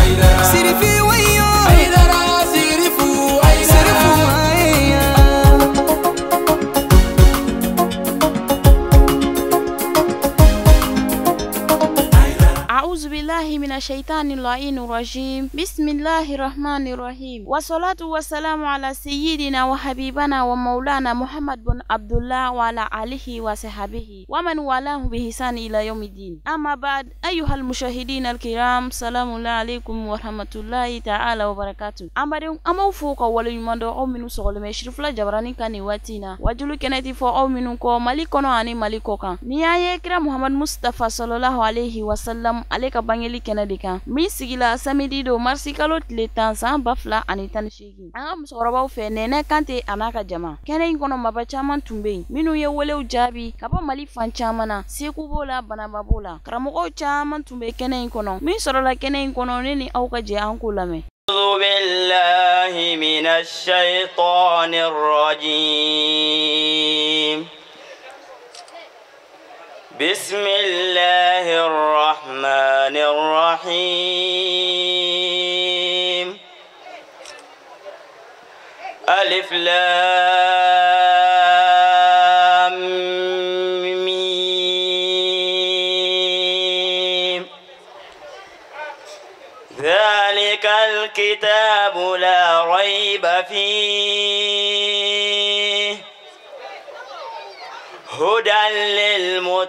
Sirifi wayo Aidara Sirifu Aidara Sirifu aya. أعوذ بالله من الشيطان اللعين الرجيم. بسم الله الرحمن الرحيم، والصلاة والسلام على سيدنا وحبيبنا ومولانا محمد بن عبد الله وعلى آله وصحبه ومن والاه بإحسان إلى يوم الدين. أما بعد، أيها المشاهدين الكرام، سلام الله عليكم ورحمة الله تعالى وبركاته. An badenw, an b'aw fo ka waleɲuman dɔn, aw minnu sɔgɔlen bɛ Sirifila Jabarani kan nin waati in na. Wajulu kɛnɛ ti fɔ aw minnu kɔ Mali kɔnɔ ani Mali kɔ kan. Ni y'an ye kira Muhammad Mustafa sallallahu alaihi wasallam ale ka bangeli kɛnɛ de kan, min sigila samedi don marisi kalo tile 10 san 2018, an ka musokɔrɔbaw fɛ Nɛnɛ Kante a n'a ka jama. Kɛnɛ in kɔnɔ, maba caman tun bɛ yen minnu ye welew jaabi ka bɔ Mali fan caman na. Segu b'o la, Banaba b'o la, karamɔgɔw caman tun bɛ kɛnɛ in kɔnɔ. Min sɔrɔla kɛnɛ in kɔnɔ, ne ni aw ka jɛ an k'o lamɛn. أعوذ بالله من الشيطان الرجيم. بسم الله الرحمن الرحيم. ألف لام ميم. ذلك الكتاب لا ريب فيه هدى للمتقين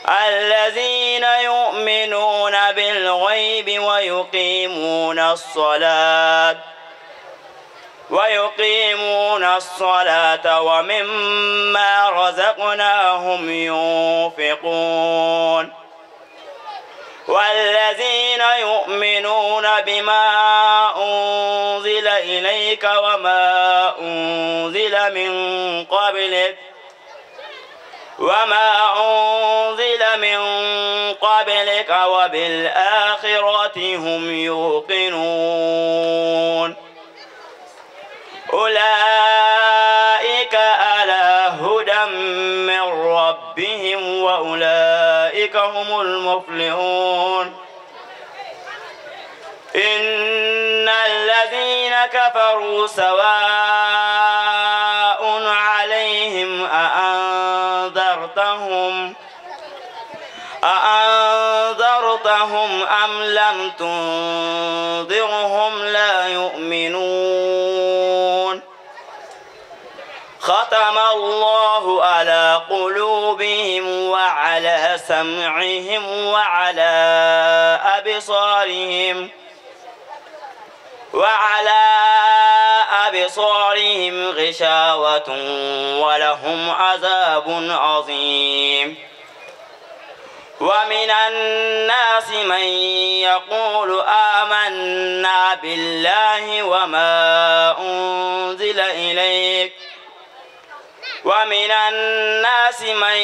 الذين يؤمنون بالغيب ويقيمون الصلاة ومما رزقناهم ينفقون والذين يؤمنون بما أنزل إليك وما أنزل من قبلك وبالآخرة هم يوقنون. أولئك على هدى من ربهم وأولئك هم المفلحون. إن الذين كفروا سواء عليهم أأنذرتهم أم لم تنذرهم لا يؤمنون. ختم الله على قلوبهم وعلى سمعهم وعلى أبصارهم غشاوة ولهم عذاب عظيم. ومن الناس من يقول آمنا بالله وما أنزل إليك ومن الناس من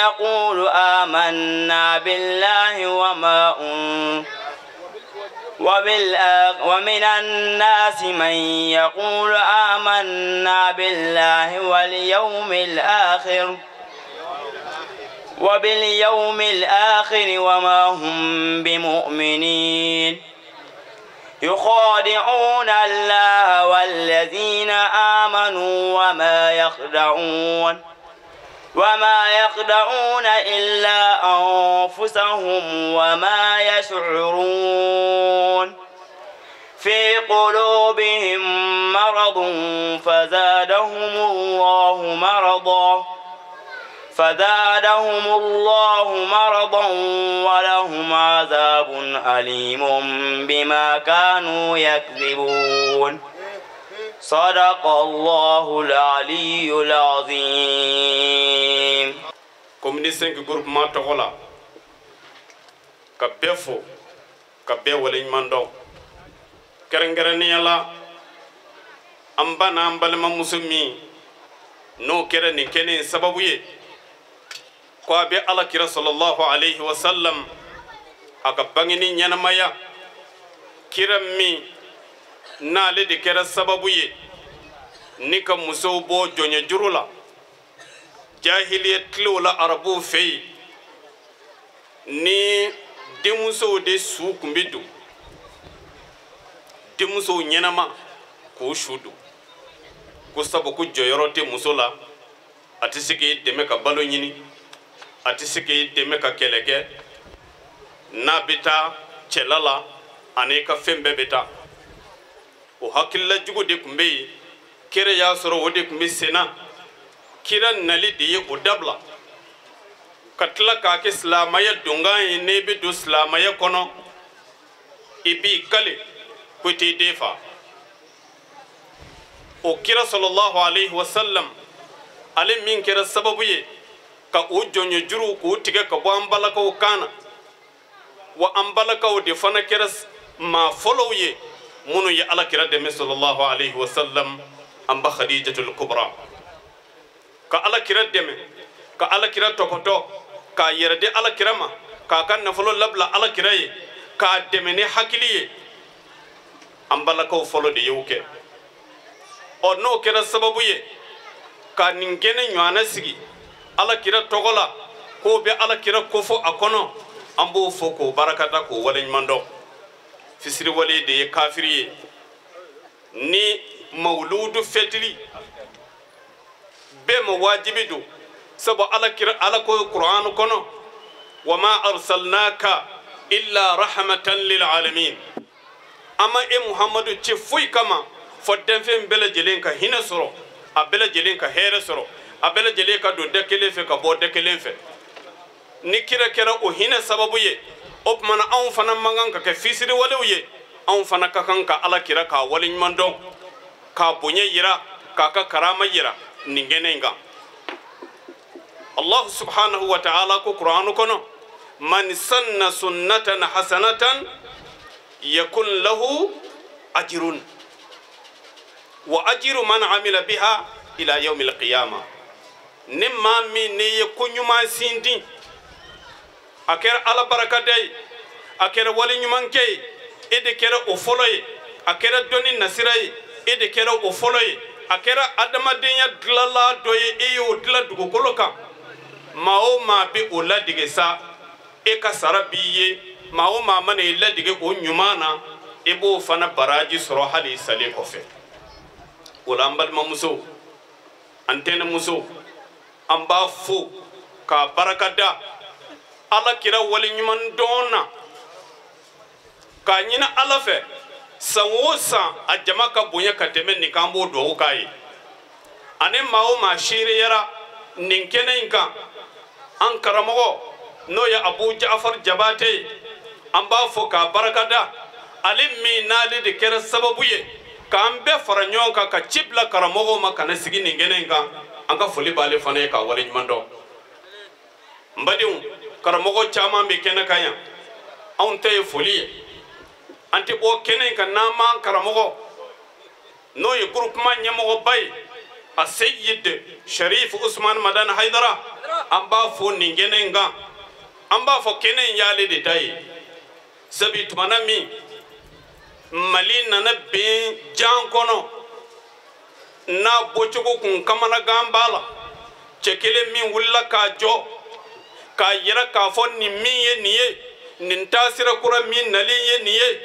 يقول آمنا بالله وما أنزل ومن الناس من يقول آمنا بالله واليوم الآخر وباليوم الآخر وما هم بمؤمنين. يخادعون الله والذين آمنوا وما يخدعون إلا أنفسهم وما يشعرون. في قلوبهم مرض فزادهم الله مرضا ولهم عذاب أليم بما كانوا يكذبون. صدق الله العلي العظيم. Commune 5 groupement tɔgɔ la, ka bɛɛ fo, ka bɛɛ waleɲuman dɔn, kɛrɛnkɛrɛnnenya la an ba n'an balimamuso min n'o kɛra nin kɛnɛ in sababu ye, ko a bɛ Ala kira sallallahu alaihi wasallam a ka bangeni ɲɛnamaya, kira min n'ale de kɛra sababu ye ni ka musow bɔ jɔnyɛjuru la jahiliya tilew la arabuw fɛ yen. Ni denmusow de su kun bɛ don, denmusow ɲɛnama k'o su don, ko sabu ko jɔyɔrɔ tɛ muso la, a tɛ se k'i dɛmɛ ka balo ɲini, a tɛ se k'i dɛmɛ ka kɛlɛ kɛ, n'a bɛ taa cɛla la ani ka fɛn bɛɛ bɛ taa. O hakilila jugu de tun bɛ yen, kira y'a sɔrɔ o de tun bɛ sen na. Kira nali de ye o dabila ka tila k'a kɛ silamɛya donkan ye. N'i bɛ don silamɛya kɔnɔ, i b'i kale ko i t'i den fa. O kira sallallahu alayhi wa sallam, ale min kɛra sababu ye ka o jɔnjɔjuruw k'o tigɛ ka bɔ an balakaw kan na, wa an balakaw de fana kɛra maa fɔlɔw ye minnu ye ala kira dɛmɛ sallallahu alayhi wa sallam, an ba Khadijatul Kubra, ka ala kira dɛmɛ, ka ala kira tɔpɔtɔ, k'a yɛrɛ di ala kira ma, k'a ka nafolo labila ala kira ye, k'a dɛmɛ ni hakili ye. An balakaw fɔlɔ de y'o kɛ. Ɔ n'o kɛra sababu ye ka nin kɛnɛ ɲɔgɔnna sigi ala kira tɔgɔ la, k'o bɛ ala kira kofɔ a kɔnɔ, an b'o fɔ k'o barakada k'o waleɲuman dɔn. Fisiriwale de ye kafiri ye ni mawuludu fɛtili bɛɛ ma wajibi don, sabu ala kira ala ko kuran kɔnɔ, wa ma arsalnaka illa rahmatan lil alamin. An ma e Muhammadu ci foyi kama fɔ denfɛn bɛɛ lajɛlen ka hinɛ sɔrɔ, a bɛɛ lajɛlen ka hɛrɛ sɔrɔ, a bɛɛ lajɛlen ka don da kelen fɛ ka bɔ da kelen fɛ. Ni kira kɛra o hinɛ sababu ye, o tuma na anw fana man kan ka kɛ fisiriwalew ye. Anw fana ka kan ka ala kira k'a waleɲuman dɔn, k'a bonya yira, k'a ka karama yira nin kɛnɛ in kan. Allah subhanahu wa ta'ala ko Qur'an kɔnɔ, man sanna sunnatan hasanatan yakun lahu ajrun wa ajru man amila biha ila yawmil qiyamah. Ni maa min n'i ye ko ɲuman sintin, a kɛra ala barakada ye, a kɛra wale ɲumankɛ ye, e de kɛra o fɔlɔ ye, a kɛra dɔnni nasira ye, e de kɛra o fɔlɔ ye, a kɛra adamadenya dilala dɔ ye, e y'o dila dugukolo kan. Maa o maa bɛ o ladege sa, e ka sara b'i ye. Maa o maa mana i ladege o ɲuman na, e b'o fana baraji sɔrɔ hali i salen kɔfɛ. O la an balimamusow, an tɛnɛmusow, an b'a fo k'a barakada ala kira waleɲuman dɔn na, k'a ɲini ala fɛ san o san a jama ka bonya ka tɛmɛ nin kan. An b'o dugawu k'a ye. Ani maa o maa seereyara nin kɛnɛ in kan, an karamɔgɔ n'o ye Abu Jafar Jabate ye, an b'a fɔ k'a barakada, ale min n'ale de kɛra sababu ye k'an bɛɛ fara ɲɔgɔn kan ka ci bila karamɔgɔw ma ka na sigi nin kɛnɛ in kan. An ka foli b'ale fana ye k'a waleɲuman dɔn. N badenw, karamɔgɔ caman bɛ kɛnɛ kan yan, anw ta ye foli ye. An tɛ bɔ kɛnɛ in kan n'an m'an karamɔgɔ n'o ye groupement ɲɛmɔgɔba ye, a Seyid Sharif Usman Madani Haidara, an b'a fo nin kɛnɛ in kan. An b'a fɔ kɛnɛ in y'ale de ta ye, sabu tumana min Mali nana bin jan kɔnɔ, n'a bɔcogo kun kamanagan b'a la, cɛ kelen min wulila k'a jɔ k'a yira k'a fɔ nin min ye nin ye, nin taasira kura min nalen ye nin ye,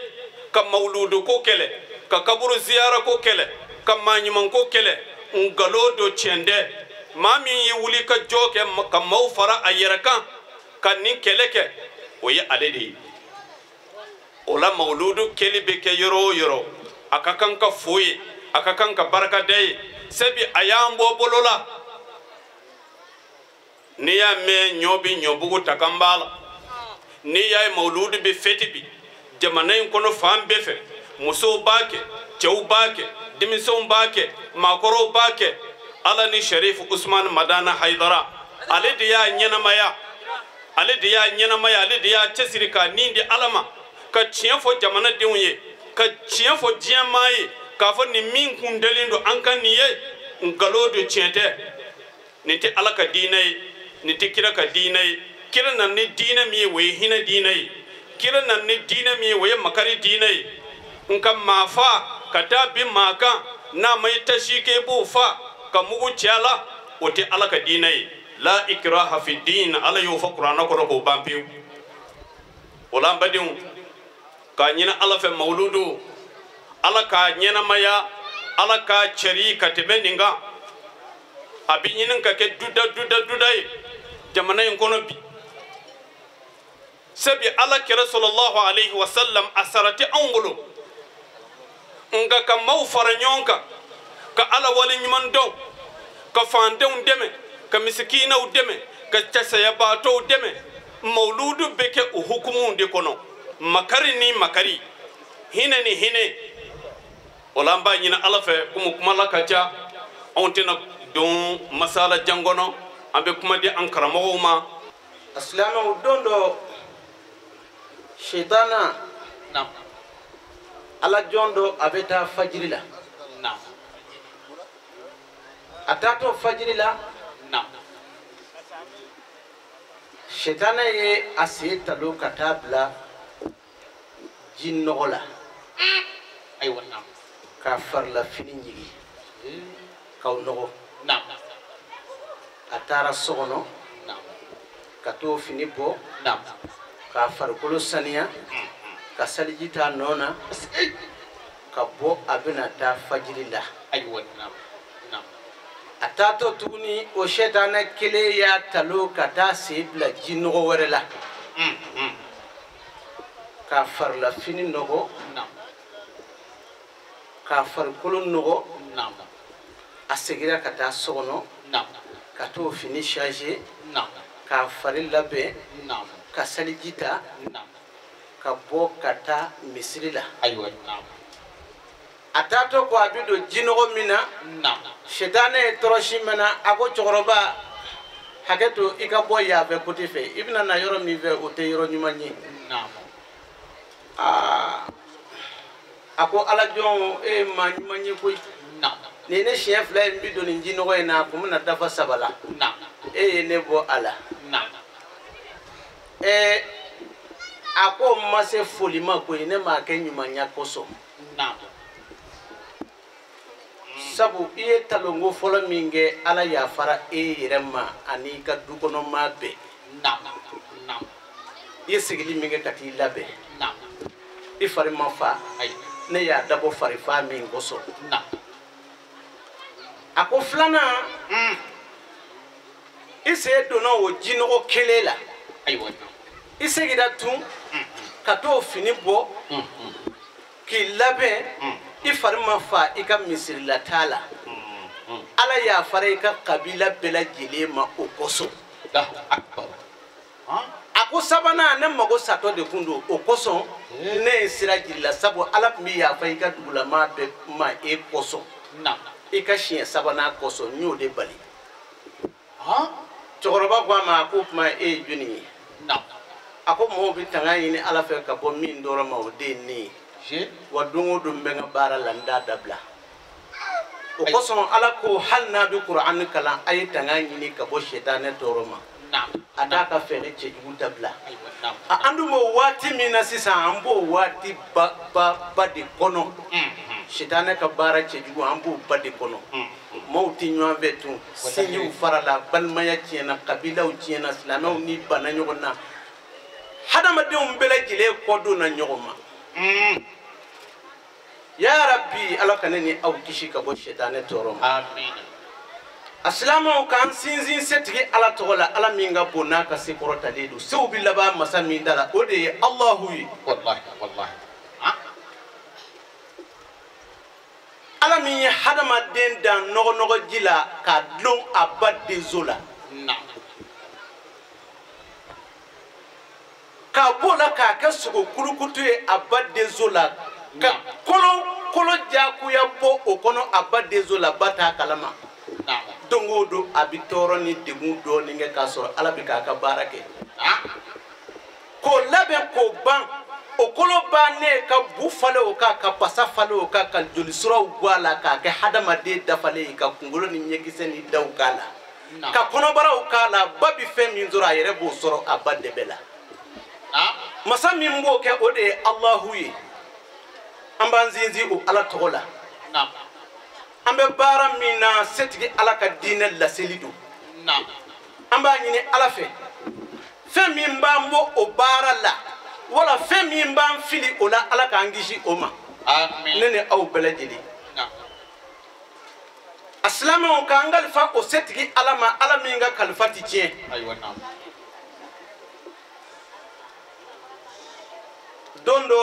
ka mawuludu ko kɛlɛ, ka kaburu ziyara ko kɛlɛ, ka maaɲuman ko kɛlɛ, nkalon don tiɲɛ tɛ. Maa min ye wuli ka jɔ kɛ ka maaw fara a yɛrɛ kan ka nin kɛlɛ kɛ, o ye ale de ye. O la mawuludu kɛli bɛ kɛ yɔrɔ o yɔrɔ, a ka kan ka fo ye, a ka kan ka barikada ye, sabu a y'an bɔ bolo la. N'i y'a mɛn ɲɔ bɛ ɲɔbugu ta kan b'a la, n'i y'a ye mawuludu bɛ fɛti bi jamana in kɔnɔ fan bɛɛ fɛ, musow b'a kɛ, cɛw b'a kɛ, denmisɛnw b'a kɛ, maakɔrɔw b'a kɛ. Ala ni Sharif Usman Madani Haidara, ale de y'a ɲɛnamaya, ale de y'a ɲɛnamaya, ale de y'a cɛsiri k'a nin di ala ma, ka tiɲɛ fɔ jamanadenw ye, ka tiɲɛ fɔ diɲɛ maa ye, k'a fɔ nin min kun dalen don an kan nin ye nkalon don, tiɲɛ tɛ. Nin tɛ ala ka diinɛ ye, nin tɛ kira ka diinɛ ye. Kira nana ni diinɛ min ye, o ye hinɛ diinɛ ye. Kira nana ni diinɛ min ye, o ye makari diinɛ ye. Nka maa fa ka taa bin maa kan, n'a ma i tasi kɛ i b'o fa ka mugu ci a la, o tɛ ala ka diinɛ ye. La ikraha fi din, ala y'o fɔ kuranɛ kɔnɔ k'o ban pewu. O la an badenw k'a ɲini Ala fɛ mawuludu Ala k'a ɲɛnamaya Ala k'a cɛri ka tɛmɛ nin kan a bɛ ɲini ka kɛ duda duda duda ye jamana in kɔnɔ bi sabi Ala kɛra sallallahu alayhi wa sallam a sara tɛ anw bolo nka ka maaw fara ɲɔgɔn kan ka Ala waleɲuman dɔn ka fandenw dɛmɛ ka misikinaw dɛmɛ ka cɛsayabaatɔw dɛmɛ mawuludu bɛ kɛ o hukumu de kɔnɔ makari ni makari hinɛ ni hinɛ o la an b'a ɲini Ala fɛ komi kuma la ka ca anw tɛna don masala jan kɔnɔ an bɛ kuma di an karamɔgɔw ma. A silamɛw don dɔ sitana Ala jɔn dɔ a bɛ taa fajiri la a taatɔ fajiri la sitana ye a sen talo ka taa bila ji nɔgɔ la k'a farilafini ɲigin k'aw nɔgɔ a taara so kɔnɔ ka t'o fini bɔ k'a farikolo saniya ka saliji t'a nɔ na ka bɔ a bɛna taa fajiri la a taatɔ tuguni o sɛtanɛ kelen y'a talo ka taa sen bila ji nɔgɔ wɛrɛ la k'a farilafini nɔgɔ k'a farikolo nɔgɔ a seginna ka taa so kɔnɔ ka t'o fini changer k'a fari labɛn ka saliji ta ka bɔ ka taa misiri la a taatɔ ko a bɛ don jinɔgɔ min na sɛtanɛ ye tɔrɔsi mɛnna a ko cɛkɔrɔba hakɛ to i ka bɔ yan fɛ kote fɛ i bɛna na yɔrɔ min fɛ o tɛ yɔrɔ ɲuman ye aa a ko Ala jɔn e ye maa ɲuman ye koyi nin ye ne siɲɛ fila ye n bɛ don nin jinɔgɔ in na a kun bɛna dafa saba la e ye ne bɔ a la ɛɛ a ko n ma se foli ma koyi ne m'a kɛ ɲumanya kosɔn sabu i ye talonko fɔlɔ min kɛ Ala yafara e yɛrɛ ma ani i ka du kɔnɔ maa bɛɛ i ye sigili min kɛ ka t'i labɛn i fari ma fa ne y'a dabɔ farifa min kosɔn a ko filanan i sen donna o jinɔgɔ kelen la i seginna tun ka t'o fini bɔ k'i labɛn i fari ma fa i ka misirilata la Ala yafara i ka kabila bɛɛ lajɛlen ma o kosɔn a ko sabanan ne mago satɔ de kun don o kosɔn ne ye sira jiri la sabu Ala tun bɛ yafa i ka dugulamaa bɛɛ ma e kosɔn i ka siɲɛ sabanan kosɔn n y'o de bali cɛkɔrɔba ko a ma ko kuma e ye jɔnni ye a ko mɔgɔw bɛ tanga ɲini Ala fɛ ka bɔ min tɔɔrɔ ma o de ye ne ye wa don o don n bɛ n ka baara la n t'a dabila o kosɔn Ala ko hali n'a bɛ kuranɛ kalan a ye tanga ɲini ka bɔ sɛtanɛ tɔɔrɔ ma a t'a ka fɛɛrɛ cɛjugu dabila an dun b'o waati min na sisan an b'o waati ba ba ba de kɔnɔ sɛtanɛ ka baara cɛjugu an b'o ba de kɔnɔ maaw tɛ ɲɔgɔn fɛ tun sinjiw farala balimaya tiɲɛna kabilaw tiɲɛna silamɛw ni banna ɲɔgɔn na hadamadenw bɛɛ lajɛlen kɔ donna ɲɔgɔn ma ya Rabbi Ala ka ne ni aw kisi ka bɔ sɛtanɛ tɔɔrɔ ma a silamɛw k'an sinsin setigi Ala tɔgɔ la Ala min ka bon n'a ka se kɔrɔtalen don sew bɛ laban masa min da la o de ye Alahu ye Ala min ye hadamaden dan nɔgɔnɔgɔji la k'a dulon a ba denso la k'a b'o la k'a kɛ sogo kulukutu ye a ba denso la ka kolo diyagoya bɔ o kɔnɔ a ba denso la ba t'a kalama don o don a bɛ tɔɔrɔ ni degun dɔɔnin kɛ k'a sɔrɔ Ala bɛ k'a ka baara kɛ k'o labɛn k'o ban o kolo bannen ka bu falen o kan ka pasa falen o kan ka jolisiraw bɔ a la k'a kɛ hadamaden dafalen ye ka kunkolo ni ɲɛkisɛ ni daw k'a la ka kɔnɔbaraw k'a la ba bɛ fɛn min sɔrɔ a yɛrɛ b'o sɔrɔ a ba dɛbɛ la masa min b'o kɛ o de ye Alahu ye an b'an sinsin o Ala tɔgɔ la an bɛ baara min na setigi Ala ka diinɛ laseli don an b'a ɲini Ala fɛ fɛn min b'an bɔ o baara la Wala fɛn min b'an fili o la Ala k'an kisi o ma. Amin. Ne ni aw bɛɛ lajɛlen. A silamɛw k'an kalifa o setigi Ala ma, Ala min ka kalifa ti tiɲɛ. Ayiwa naam. Don dɔ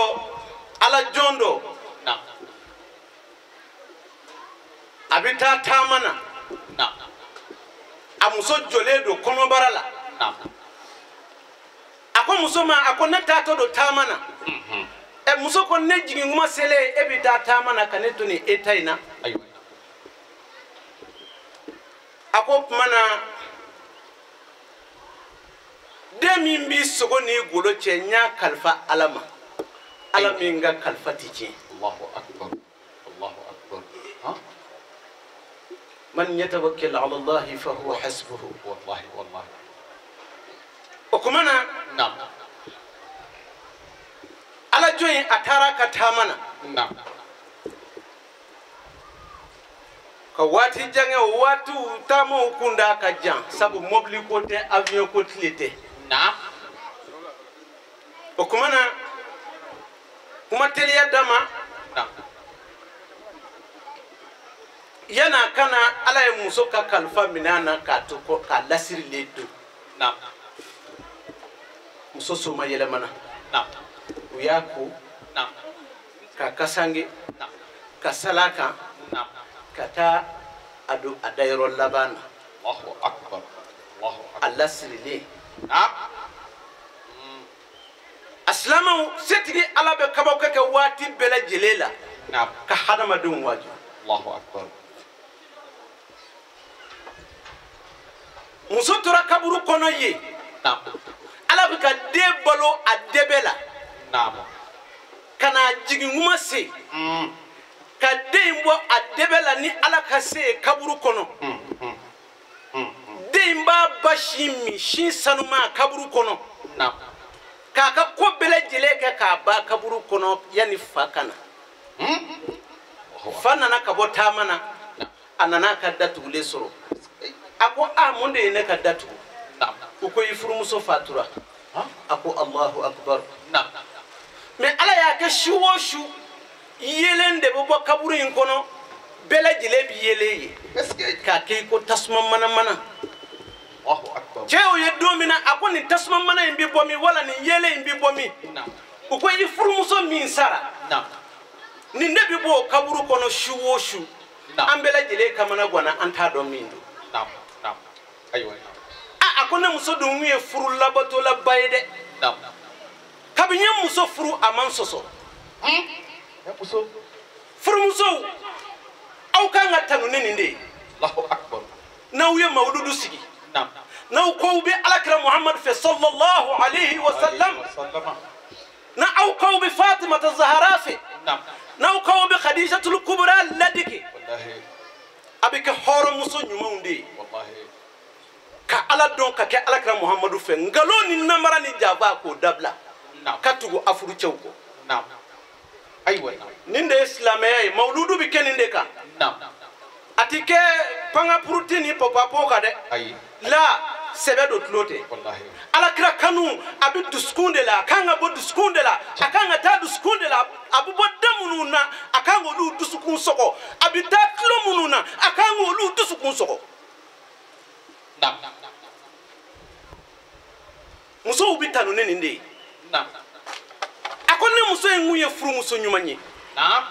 Ala jɔn dɔ. Naam. A bɛ taa taama na. Naam. A muso jɔlen don kɔnɔbara la. Naam. A ko muso ma, a ko ne taatɔ don taama na. Ɛ muso ko ne jigin kuma selen e bɛ taa taama na ka ne to nin état in na. Ayiwa. A ko tuma na den min b'i sogo n'i golo cɛ n y'a kalifa Ala ma. Ala min ka kalifa ti tiɲɛ. Allahu akbar. Allahu akbar. Ha? Man yatawakkal ala Allahi fa huwa hasbuhu. Wallahi wallahi. O kuma na. Naam. Ala jɔn in a taara ka taama na. Naam. Ka waati jan kɛ, o waatiw taamaw kun da ka jan sabu mobili ko tɛ, avion ko tile tɛ. Naam. O kuma na kuma teliya dama. Naam. Yan'a ka na Ala ye muso ka kalifa minɛ a na k'a to kɔ k'a lasirilen don. Naam. Muso soma yɛlɛmana. Naam. U y'a ko. Naam. Ka kasange. Naam. Ka sala kan. Naam. Ka taa a don a dayɔrɔ laban na. Allahu akbar. Allahu akbar. A lasirilen. Naam. A silamɛw setigi Ala bɛ kabako kɛ waati bɛɛ lajɛlen la. Naam. Ka hadamadenw waaju. Allahu akbar. Muso tora kaburu kɔnɔ yen. Naam. Ala bɛ ka den balo a dɛbɛ la. Naam. Ka na jigin kuma se. Ka den in bɔ a dɛbɛ la ni Ala ka se ye kaburu kɔnɔ. Den in b'a ba sin min sin sanuma kaburu kɔnɔ. Naam. K'a ka ko bɛɛ lajɛlen kɛ k'a ba kaburu kɔnɔ yanni fa ka na. Fa nana ka bɔ taama na. A nana a ka datugulen sɔrɔ. A ko a mun de ye ne ka datugu? Naam. U ko i furumuso fatura. A ko Allahu akbar. Naam. Mais Ala y'a kɛ su o su yeelen de bɛ bɔ kaburu in kɔnɔ, bɛɛ lajɛlen bi yeelen ye. K'a kɛ i ko tasuma mana-mana. Allahu akbar. Cɛ y'o ye don min na, a ko nin tasuma mana in bɛ bɔ min wala nin yeelen in bɛ bɔ min? Naam. U ko i furumuso min sara. Naam. Nin de bɛ bɔ o kaburu kɔnɔ su o su. Naam. An bɛɛ lajɛlen kamana ganna, an t'a dɔn min don. Naam. Naam. Ayiwa. A ko ne muso dun kun ye furu labatolaba ye dɛ. Naam. Kabini n ye muso furu a man sɔsɔ. Muso. Furumusow aw kan ka tanu ni nin de ye. Allahu akbar. N'aw ye mawuludu sigi. Naam. N'aw ko aw bɛ Alakira Muhamadu fɛ sallallahu alayhi wa sallam. N'aw ko aw bɛ Fatimata Zahara fɛ. Naam. N'aw ko aw bɛ Khadijatul Kubra ladege. Wallahi. A bɛ kɛ hɔrɔnmuso ɲumanw de ye. Wallahi. Ka Ala dɔn ka kɛ Alakira Muhamadu fɛ, nkalon ni namara ni janfa k'o dabila. Naam. Ka tugu a furucɛw kɔ. Naam. Ayiwa. Nin de ye silamɛya ye, mawuludu bɛ kɛ nin de kan. Naam. A ti kɛ pangapuruti ni papapo kan dɛ. Ayi. La sɛbɛ don tulo tɛ. Wallahi. Alakira kanu a bɛ dusukun de la, a kan ka bɔ dusukun de la, a kan ka taa dusukun de la, a bɛ bɔ da minnu na, a kan k'olu dusukun sɔgɔ, a bɛ taa tulo minnu na, a kan k'olu dusukun sɔgɔ. Naam. Musow bɛ tanu ni nin de ye. Naam. A ko ne muso in kun ye furumuso ɲuman ye. Naam.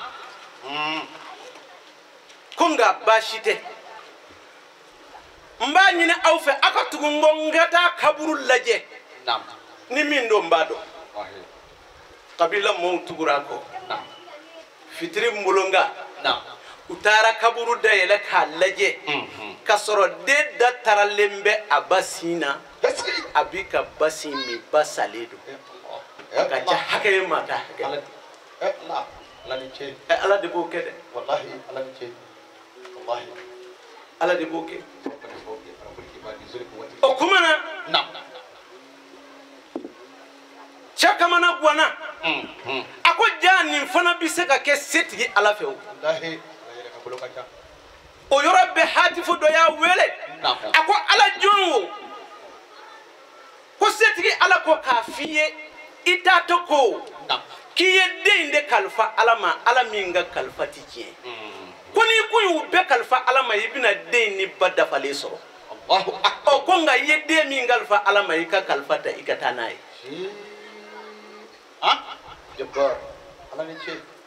Ko nka baasi tɛ. N b'a ɲini aw fɛ aw ka tugu n kɔ n ka taa kaburu lajɛ. Naam. Ni min don n b'a dɔn. Wallahi. Kabila mɔɔw tugura a kɔ. Naam. Fitiri molonga. Naam. U taara kaburu dayɛlɛ k'a lajɛ. K'a sɔrɔ den da taralen bɛ a ba sin na. A b'i ka ba sin min, ba salen don. A ka ca hakɛ ye maa ta hakɛ. Ala ni ce. Ala de b'o kɛ dɛ. Wallahi Ala ni ce. Wallahi. Ala de b'o kɛ. O kuma na. Naam. Cɛ kamana ganna. A ko ja nin fana bɛ se ka kɛ setigi Ala fɛ o. Wallahi. O yɔrɔ bɛɛ hatifu dɔ y'a wele. A ko Ala jɔn o. Ko setigi Ala ko k'a f'i ye. I taatɔ ko k'i ye den in de kalifa Ala ma, Ala min ka kalifa ti tiɲɛ. Ko n'i kun y'u bɛɛ kalifa Ala ma, i bɛna den ni ba dafalen sɔrɔ. Ɔ ko nka i ye den min kalifa Ala ma, i ka kalifa ta i ka taa n'a ye.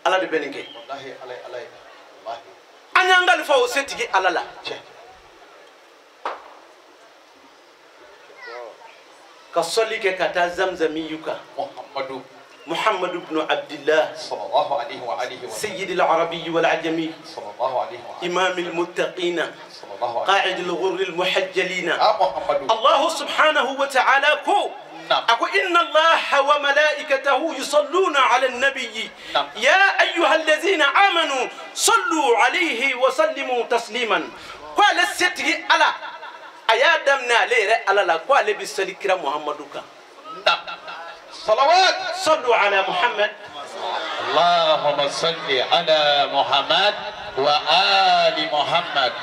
Ala de bɛ nin kɛ. An y'an kalifa o setigi Ala la. Ka sɔli kɛ ka taa zamzamiyu kan. محمد بن عبد الله صلى الله عليه وآله وسلم سيد العربي والعجمي صلى الله عليه وآله إمام المتقين صلى الله عليه قاعد الغر المحجلين محمد الله سبحانه وتعالى كو أكو إن الله وملائكته يصلون على النبي يا أيها الذين آمنوا صلوا عليه وسلموا تسليما. قال الستي على أيا دمنا ليرة على لا قال بسلكرا محمدك. صلوات صلوا على محمد. اللهم صل على محمد وآل محمد.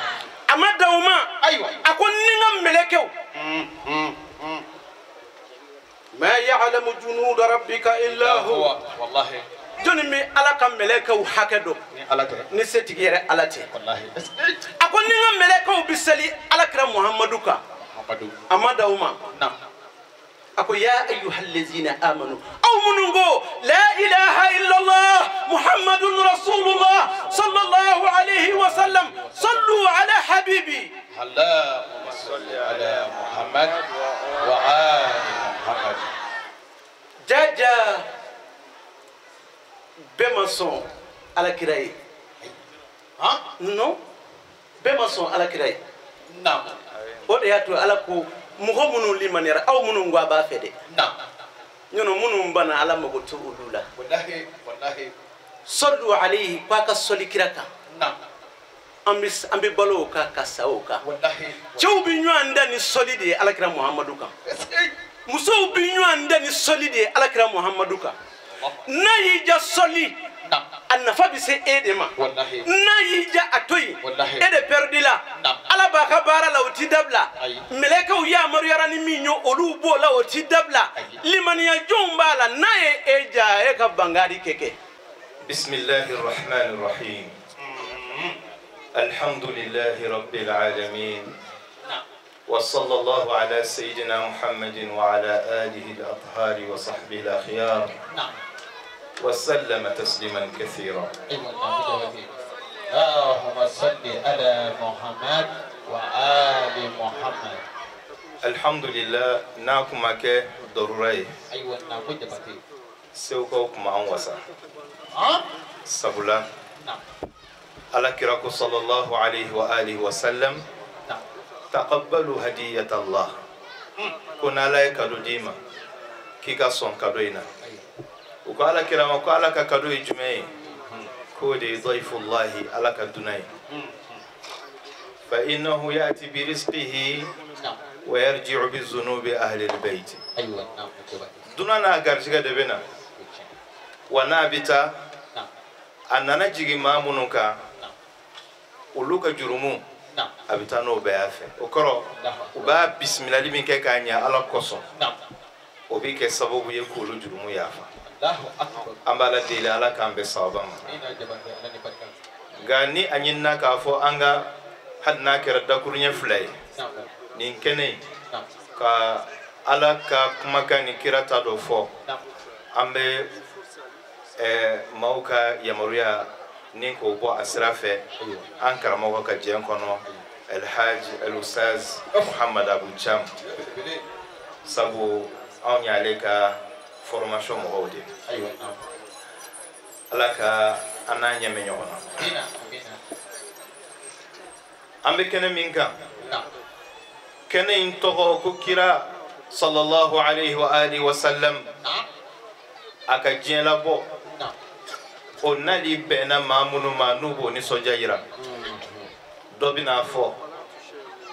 أما دوما أيوة أكون نعم ملكه ما يعلم جنود ربك إلا هو. والله جنمي على كم ملكه حكدو نسيت على تي. والله أكون نعم ملكه بسلي على كرام محمدك. أما دوما نعم أقول يا أيها الذين آمنوا أو منغو لا إله إلا الله محمد رسول الله صلى الله عليه وسلم صلوا على حبيبي. اللهم صل على محمد وآل محمد. جاجا بمصون على كراي. ها؟ نو بمصون على كراي. نعم. ودياتو على كو mɔgɔ minnu limaniyara aw minnu ko a b'a fɛ dɛ ɲɔnɔ minnu banna Ala mago t'o olu la. Walahi walahi. Sɔlu alayhi k'a ka sɔli kira kan. An bɛ balo o kan ka sa o kan. Walahi. Cɛw bɛ ɲɔgɔn da ni sɔli de ye Alakira Muhamadu kan. Musow bɛ ɲɔgɔn da ni sɔli de ye Alakira Muhamadu kan. N'a y'i ja sɔli a nafa bɛ se e de ma. N'a y'i ja a to yen e de pɛrɛdi la. Ala b'a ka baara la o ti dabila. Mɛlɛkɛw yamaruyara ni min ye olu b'o la o ti dabila. Limaniya jɔnw b'a la n'a ye e ja e ka bangari kɛ. Bisimilahi rahmani rahim. Alhamdulilahi rabbil alamin. Wa sallallahu ala sayyidina Muhammadin wa ala alihi al-athhari wa sahbihi al-akhyar. وسلم تسليما كثيرا. اللهم صل على محمد وآل محمد. الحمد لله ناكما كي ضروري. أيوة نعم جبتي. سوكو كما وسا. ها؟ سبلا. نعم. على كراكو صلى الله عليه وآله وسلم. نعم. تقبلوا هدية الله. كنا لا يكادو ديما. كيكا سون كادوينا. وقال كرام وقال كادو يجمعي كودي ضيف الله على كدناي فإنه يأتي برزقه ويرجع بالذنوب أهل البيت. أيوة نعم. دوننا غارشيغا دبنا ونابتا أننا جيغي مامونوكا ولوكا جرمو أبتا نو بيافه وكرو وبا بسم الله من كيكانيا على كوسو وبيك سبب يكولو جرمو يافا. An b'a la deli Ala k'an bɛn sababa ma. Nka ni a ɲinina k'a fɔ an ka hali n'a kɛra dakuruɲɛ fila ye nin kɛnɛ in ka Ala ka kumakan ni kira ta dɔ fɔ an bɛ maaw ka yamaruya ni k'o bɔ a sira fɛ an karamɔgɔ ka jɛn kɔnɔ Alhaji Al-Ustaz Muhammad Abu Cham sabu anw y'ale ka formation mɔgɔw de. Ala ka an n'a ɲɛmɛ ɲɔgɔn na. An bɛ kɛnɛ min kan, kɛnɛ in tɔgɔ ko kira sallallahu alayhi wa alihi wa sallam a ka diɲɛ labɔ o nali bɛnna maa minnu ma n'u b'o nisɔndiya yira. Dɔ bɛna fɔ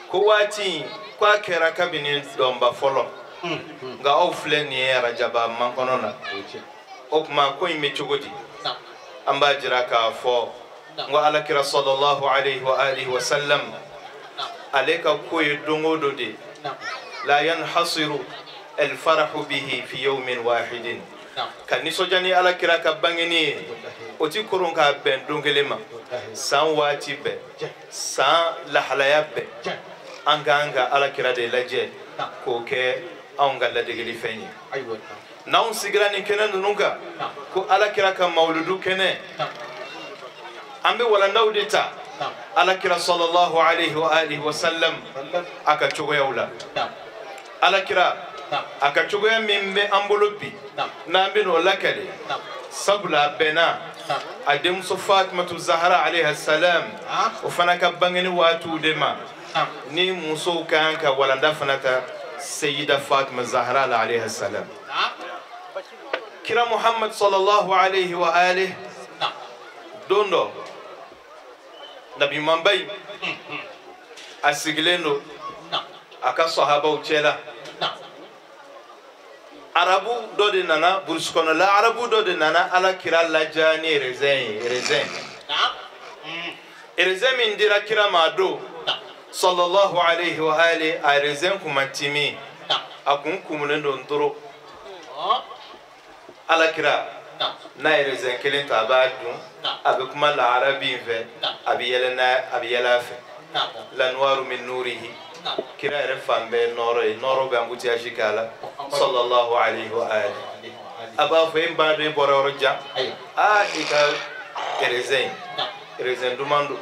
ko waati in k'a kɛra kabini dɔnba fɔlɔ. Nka aw filɛ nin ye arajaba mankɔnɔ na o tuma ko in bɛ cogo di an b'a jira k'a fɔ n ko alakira sallallahu alayhi wa alihi wa sallam ale ka ko ye don o don de la yanhasiru Alfarahu bihi fi yawmin wahidin ka nisɔndiya ni ala kira ka bangeni ye o ti koron k'a bɛn don kelen ma san waati bɛɛ san lahalaya bɛɛ an k'an ka ala kira de lajɛ k'o kɛ anw ka ladegeli fɛn ye n'anw sigira nin kɛnɛ ninnu kan ko ala kira ka mawuludu kɛnɛ an bɛ walandaw de ta ala kira sallallahu alayhi wa alihi wa sallam a ka cogoyaw la ala kira a ka cogoya min bɛ an bolo bi n'an bɛ n'o lakale sabula a bɛnna a denmuso Fatimatu Zahara alayhi salam o fana ka bangeni waatiw de ma ni musow kan ka walanda fana ta Sayyida Fatima Zahara la alayhi salam kira Muhammad sallallahu alayhi wa alihi don dɔ nabi ɲumanba in a sigilen don a ka sahabaw cɛla arabu dɔ de nana burusi kɔnɔla arabu dɔ de nana ala kira laja ni erezɛn ye erezɛn min dira kira ma a don sallallahu alayhi wa alihi a erezɛn kun ma timi a kun kumunen don dɔrɔn ala kira n'a ye erezɛn kelen ta a b'a dun a bɛ kuma la arabi in fɛ a bɛ yɛlɛ n'a a bɛ yɛlɛ a fɛ lanuwaru min nurihi kira yɛrɛ fan bɛɛ nɔɔrɔ ye nɔɔrɔ bɛ embouteillage k'a la sallallahu alayhi wa alihi a b'a fɔ e ba dɔn e bɔra yɔrɔ jan aa i ka erezɛn erezɛn duman don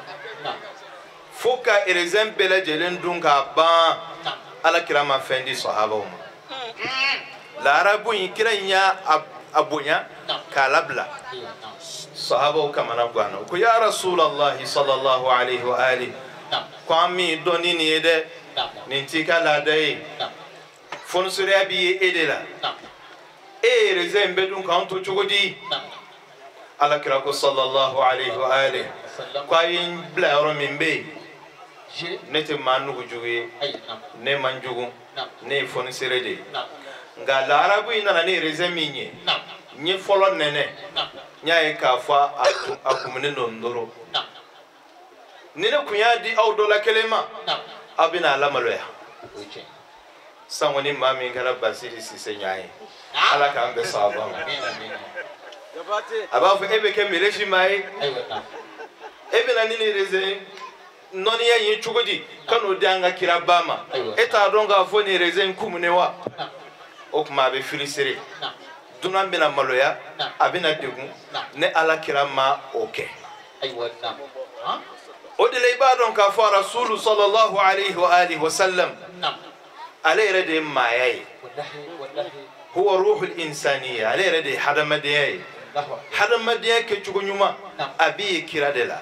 fo ka erezɛn bɛɛ lajɛlen dun k'a ban ala kira ma fɛn di sahabaw ma laarabu in kira in y'a a bonya k'a labila sahabaw kamana ganna ko ya rasulallahi sallallahu alayhi wa alihi ko an min dɔn ni nin ye dɛ nin t'i ka laada ye fɔniseriya b'i ye e de la e ye erezɛn in bɛɛ dun k'an to cogo di ala kira ko sallallahu alayhi wa alihi ko a ye n bila yɔrɔ min bɛ yen ne tɛ maa nugujugu ye ne man jugu ne ye fɔnisere de ye nka laarabu in nana ni erezɛn min ye n ye fɔlɔ nɛnɛ n y'a ye k'a fɔ a kumunen don n doro ni ne kun y'a di aw dɔ la kelen ma aw bɛna a lamaloya sango ni maa min kɛra Basiri Sise ɲa ye ala k'an bɛn sababa ma a b'a fɔ e bɛ kɛ melesi maa ye e bɛna ni nin erezɛn nɔniya in ye cogo di ka n'o di an ka kiraba ma e t'a dɔn k'a fɔ nin erezɛn kumunen wa o tuma a bɛ filisere dunan bɛna maloya a bɛna degun ne ala kira ma o kɛ o de la i b'a dɔn k'a fɔ rasulu sallallahu alayhi wa alihi wa sallam ale yɛrɛ de ye maaya ye huwa ruhul insaniya ale yɛrɛ de ye hadamadenya ye hadamadenya kɛcogo ɲuman a bɛ ye kira de la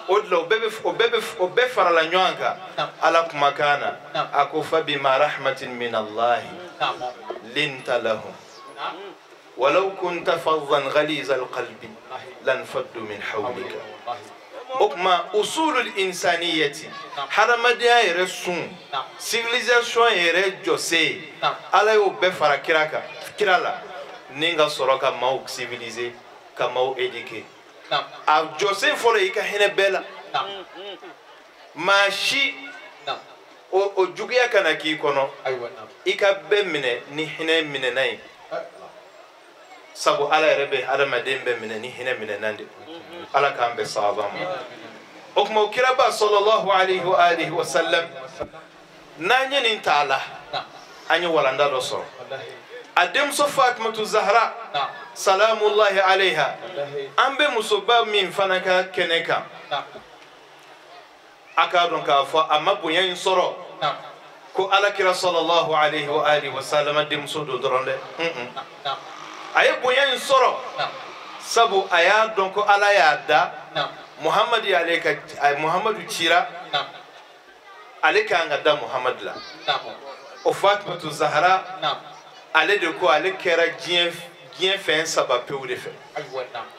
o de la o bɛɛ farala ɲɔgɔn kan ala kumakan na a ko fabima rahmatin min allahi linta lahum walau kunta faddan ghaliza alqalbi lanfaddu min hawlika o tuma usulul insaniyati hadamadenya yɛrɛ sun civilisation yɛrɛ jɔsen ala y'o bɛɛ fara kira kan kira la ni ka sɔrɔ ka maaw civiliser ka maaw éduquer a jɔsen fɔlɔ i ka hinɛ bɛɛ la maa si o juguya kana k'i kɔnɔ i ka bɛɛ minɛ ni hinɛ minɛna ye sabu ala yɛrɛ bɛ hadamaden bɛɛ minɛ ni hinɛ minɛna de ala k'an bɛn sababa ma o tuma o kiraba sallallahu alayhi wa alihi wa sallam n'an ye nin ta a la an ye walanda dɔ sɔrɔ a denmuso Fatimatu Zahra salamullahi alayha an bɛ musoba min fana ka kɛnɛ kan a k'a dɔn k'a fɔ a ma bonya in sɔrɔ ko ala kira sallallahu alayhi wa alihi wa sallam denmuso don dɔrɔn dɛ a ye bonya in sɔrɔ sabu a y'a dɔn ko ala y'a da Muhamadu y'ale ka Muhamadu cira ale kan ka da Muhamadu la o Fatimatu Zahra ale de ko ale kɛra diɲɛ fɛn saba pewu de fɛ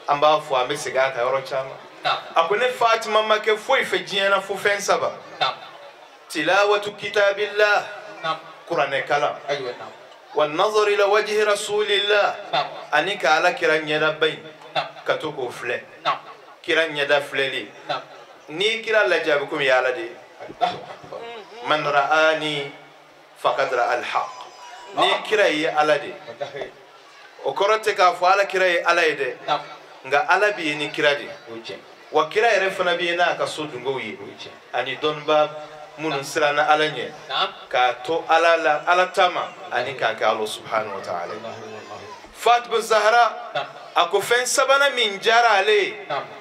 an b'a fɔ an bɛ segin a kan yɔrɔ caman a ko ne Fatima ma kɛ foyi fɛ diɲɛ na fo fɛn saba tilawatu kitabillah kuranɛ kalan wa nazar ila wajhi rasulillah ani ka ala kira ɲɛda ba in ka to k'o filɛ kira ɲɛda filɛli n'i kira lajɛ a bɛ komi i y'ala de ye man ra'ani faqad ra'a al-haq Ni kira ye ala de o kɔrɔ tɛ k'a fɔ ala kira ye ala ye dɛ nka ala bɛ ye ni kira de wa kira yɛrɛ fana bɛ ye n'a ka so dungow ye ani dɔnnibaa minnu siranna ala ɲɛ k'a to ala la ala ta ma ani k'a kɛ ala subhanahu wa ta'ala. Fatima Zahra a ko fɛn sabanan min diyara ale ye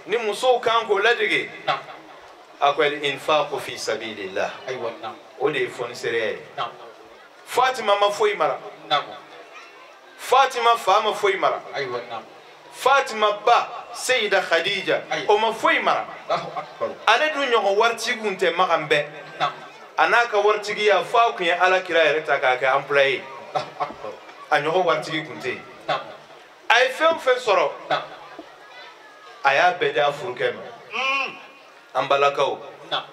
ni musow kan k'o ladege a ko al-infaqu fi sabilillah o de ye fɔnisereya ye. Fatima ma foyi mara, Fatima fa ma foyi mara, Fatima ba Seyida Khadija o ma foyi mara. Ale dun ɲɔgɔn waritigi kun tɛ Makan bɛɛ a n'a ka waritigiya f'a kun ye ala kira yɛrɛ ta k'a kɛ employé a ɲɔgɔn waritigi kun tɛ yen. A ye fɛn o fɛn sɔrɔ a y'a bɛɛ di a furukɛ ma. An balakaw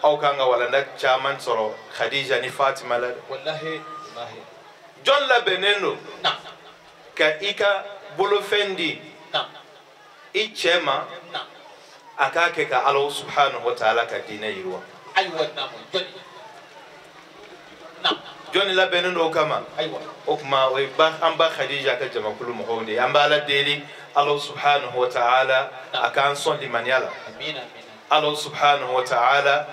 aw kan ka walanda caman sɔrɔ Khadija ni Fatima la dɛ. Jɔn labɛnnen don ka i ka bolofɛn di i cɛ ma a k'a kɛ ka Ala subhanahu wa ta'ala ka diinɛ yiriwa. Jɔnni labɛnnen don o kama? O tuma o ye an ba Khadija ka jamakulu mɔgɔw de ye. An bɛ Ala deli Ala subhanahu wa ta'ala a k'an sɔn limaniya la. Ala subhanahu wa ta'ala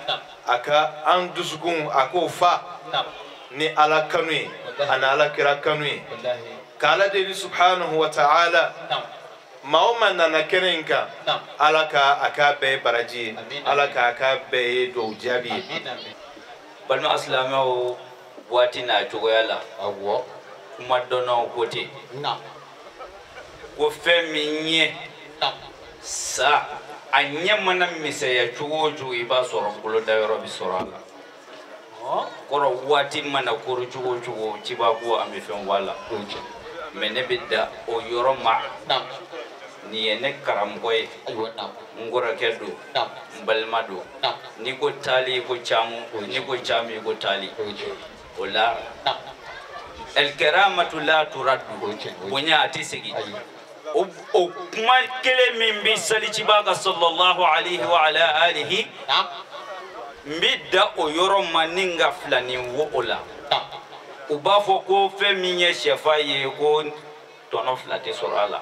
a ka an dusukun a k'o fa ni Ala kanu ye ani Ala kira kanu ye. K'Ala deli subhanahu wa ta'ala maa o maa nana kɛnɛ in kan Ala ka a k'a bɛɛ ye baraji ye, Ala k'a k'a bɛɛ ye duwawu jaabi ye. Balima silamɛw, waati n'a cogoya la, kuma dɔnnaw ko ten ko fɛn min ye sa a ɲɛ mana misɛnya cogo o cogo i b'a sɔrɔ bolodayɔrɔ bɛ sɔrɔ a la. Kɔrɔ waati mana koro cogo o cogo ciba ko an bɛ fɛn bɔ a la. Mɛ ne bɛ da o yɔrɔ ma. Nin ye ne karamɔgɔ ye, n kɔrɔkɛ don, n balima don. N'i ko taali i ko camu, n'i ko camu i ko taali. O la alkaramatu la turaddu, bonya a tɛ segin. O kuma kelen min bɛ saliciba kan sallallahu alayhi wa ala alihi, n bɛ da o yɔrɔ ma ni n ka filanin wo o la. U b'a fɔ ko fɛn min ye sɛfa ye ko tɔnɔ fila tɛ sɔrɔ a la.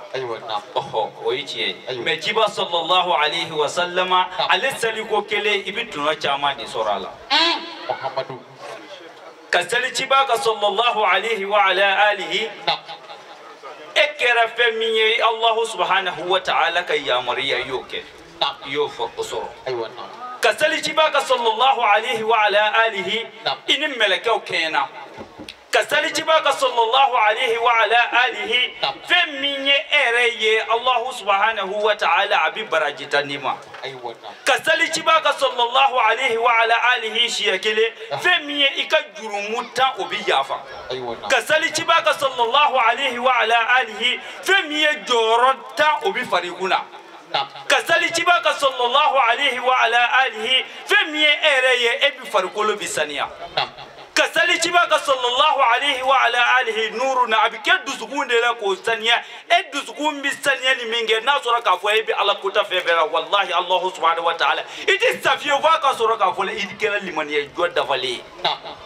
Ɔhɔ, o ye tiɲɛ ye. Mɛ ciba sallallahu alayhi wa sallama ale saliko kelen i bɛ tɔnɔ caman de sɔrɔ a la. Ka sali ciba kan sallallahu alayhi wa ala alihi, e kɛra fɛn min ye Alahu subhanahu wa ta'ala ka yamaruya i y'o kɛ, i y'o fɔ o sɔrɔ. Ka sali ciba kan sallallahu alayhi wa ala alihi, i ni mɛlɛkɛw kɛɲɛna. Ka sali ciba kan sallallahu alayhi wa ala alihi, fɛn min ye e yɛrɛ ye Alahu subhanahu wa ta'ala a bɛ baraji ta n'i ma. Ka sali ciba kan sallallahu alayhi wa ala alihi siɲɛ kelen, fɛn min ye i ka jurumu tan o bɛ yafa. Ka sali ciba kan sallallahu alayhi wa ala alihi, fɛn min ye jɔyɔrɔ tan o bɛ fara i kunna. Ka sali ciba kan sallallahu alayhi wa ala alihi, fɛn min ye e yɛrɛ ye e bɛ farikolo bɛ saniya. Ka sali ciba kan sallallahu alayhi wa ala alihi nuru na a bɛ kɛ dusukun de la k'o saniya. E dusukun bɛ saniya ni min kɛ n'a sɔrɔ k'a fɔ e bɛ ala kota fɛn fɛn la, walahi Alahu subhanahu wa ta'ala i tɛ sa fiyewu f'a ka sɔrɔ k'a fɔ i kɛra limaniya jɔ dafalen ye.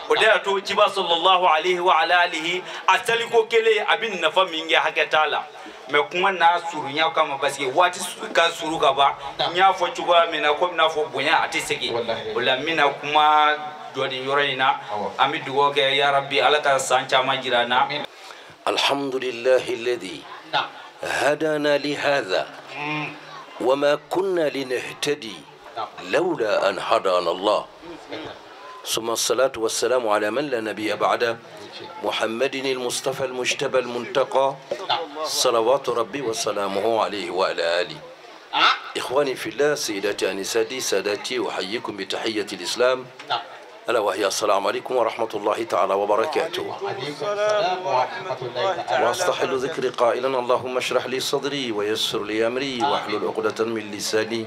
O de y'a to ciba sallallahu alayhi wa ala alihi a saliko kelen a bɛ nafa min kɛ hakɛ t'a la. Mɛ kuma n'a surunya kama parce que waati ka suru ka ban, n y'a fɔ cogoya min na komi n'a fɔ bonya a tɛ segin. O la n bɛna kuma jɔ nin yɔrɔ in na. An bɛ dugawu kɛ ya Rabbi Ala ka san caman jira an na. Alhamdulillahi alladhi hadana li hadha wa ma kunna linahtadi lawla an hadana Allah. ثم الصلاة والسلام على من لا نبي بعده محمد المصطفى المجتبى المنتقى صلوات ربي وسلامه عليه وعلى آله. إخواني في الله، سيداتي أنساتي ساداتي، أحييكم بتحية الإسلام ألا وهي السلام عليكم ورحمة الله تعالى وبركاته. وأستحل ذكري قائلا اللهم اشرح لي صدري ويسر لي أمري واحلل عقدة من لساني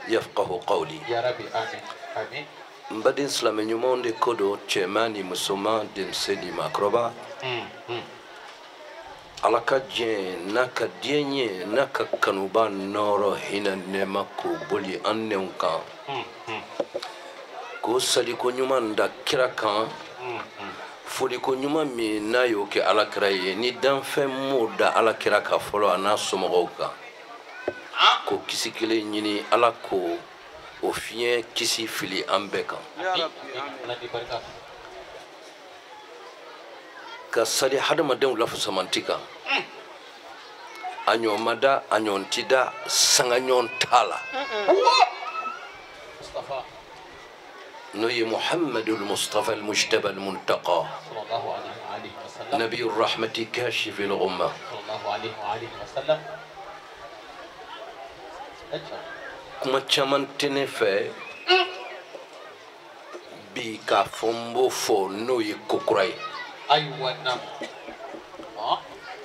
يفقه قولي. N baden silamɛ ɲumanw de ko don, cɛman ni musoman, denmisɛn ni maakɔrɔba, Ala ka diɲɛ n'a ka diɲɛ ye n'a ka kanuba nɔrɔ hinɛ nɛɛma k'o boli an nɛnw kan, k'o saliko ɲuman da kira kan. Fo Foliko ɲuman min n'a y'o kɛ alakira ye ni danfɛn m'o da alakira kan fɔlɔ a n'a somɔgɔw kan ko kisi kelen ɲini ala ko o fiɲɛ kisi fili an bɛɛ kan ka sali hadamadenw lafusamanti kan a ɲɔgɔn ma da a ɲɔgɔn ti da sanga ɲɔgɔn t'a la n'o ye Muhammadul Mustafa al-Mujtaba al-Muntaqa nabiyur rahmati kashifil ghumma kuma caman tɛ ne fɛ bi k'a fɔ n b'o fɔ n'o ye ko kura ye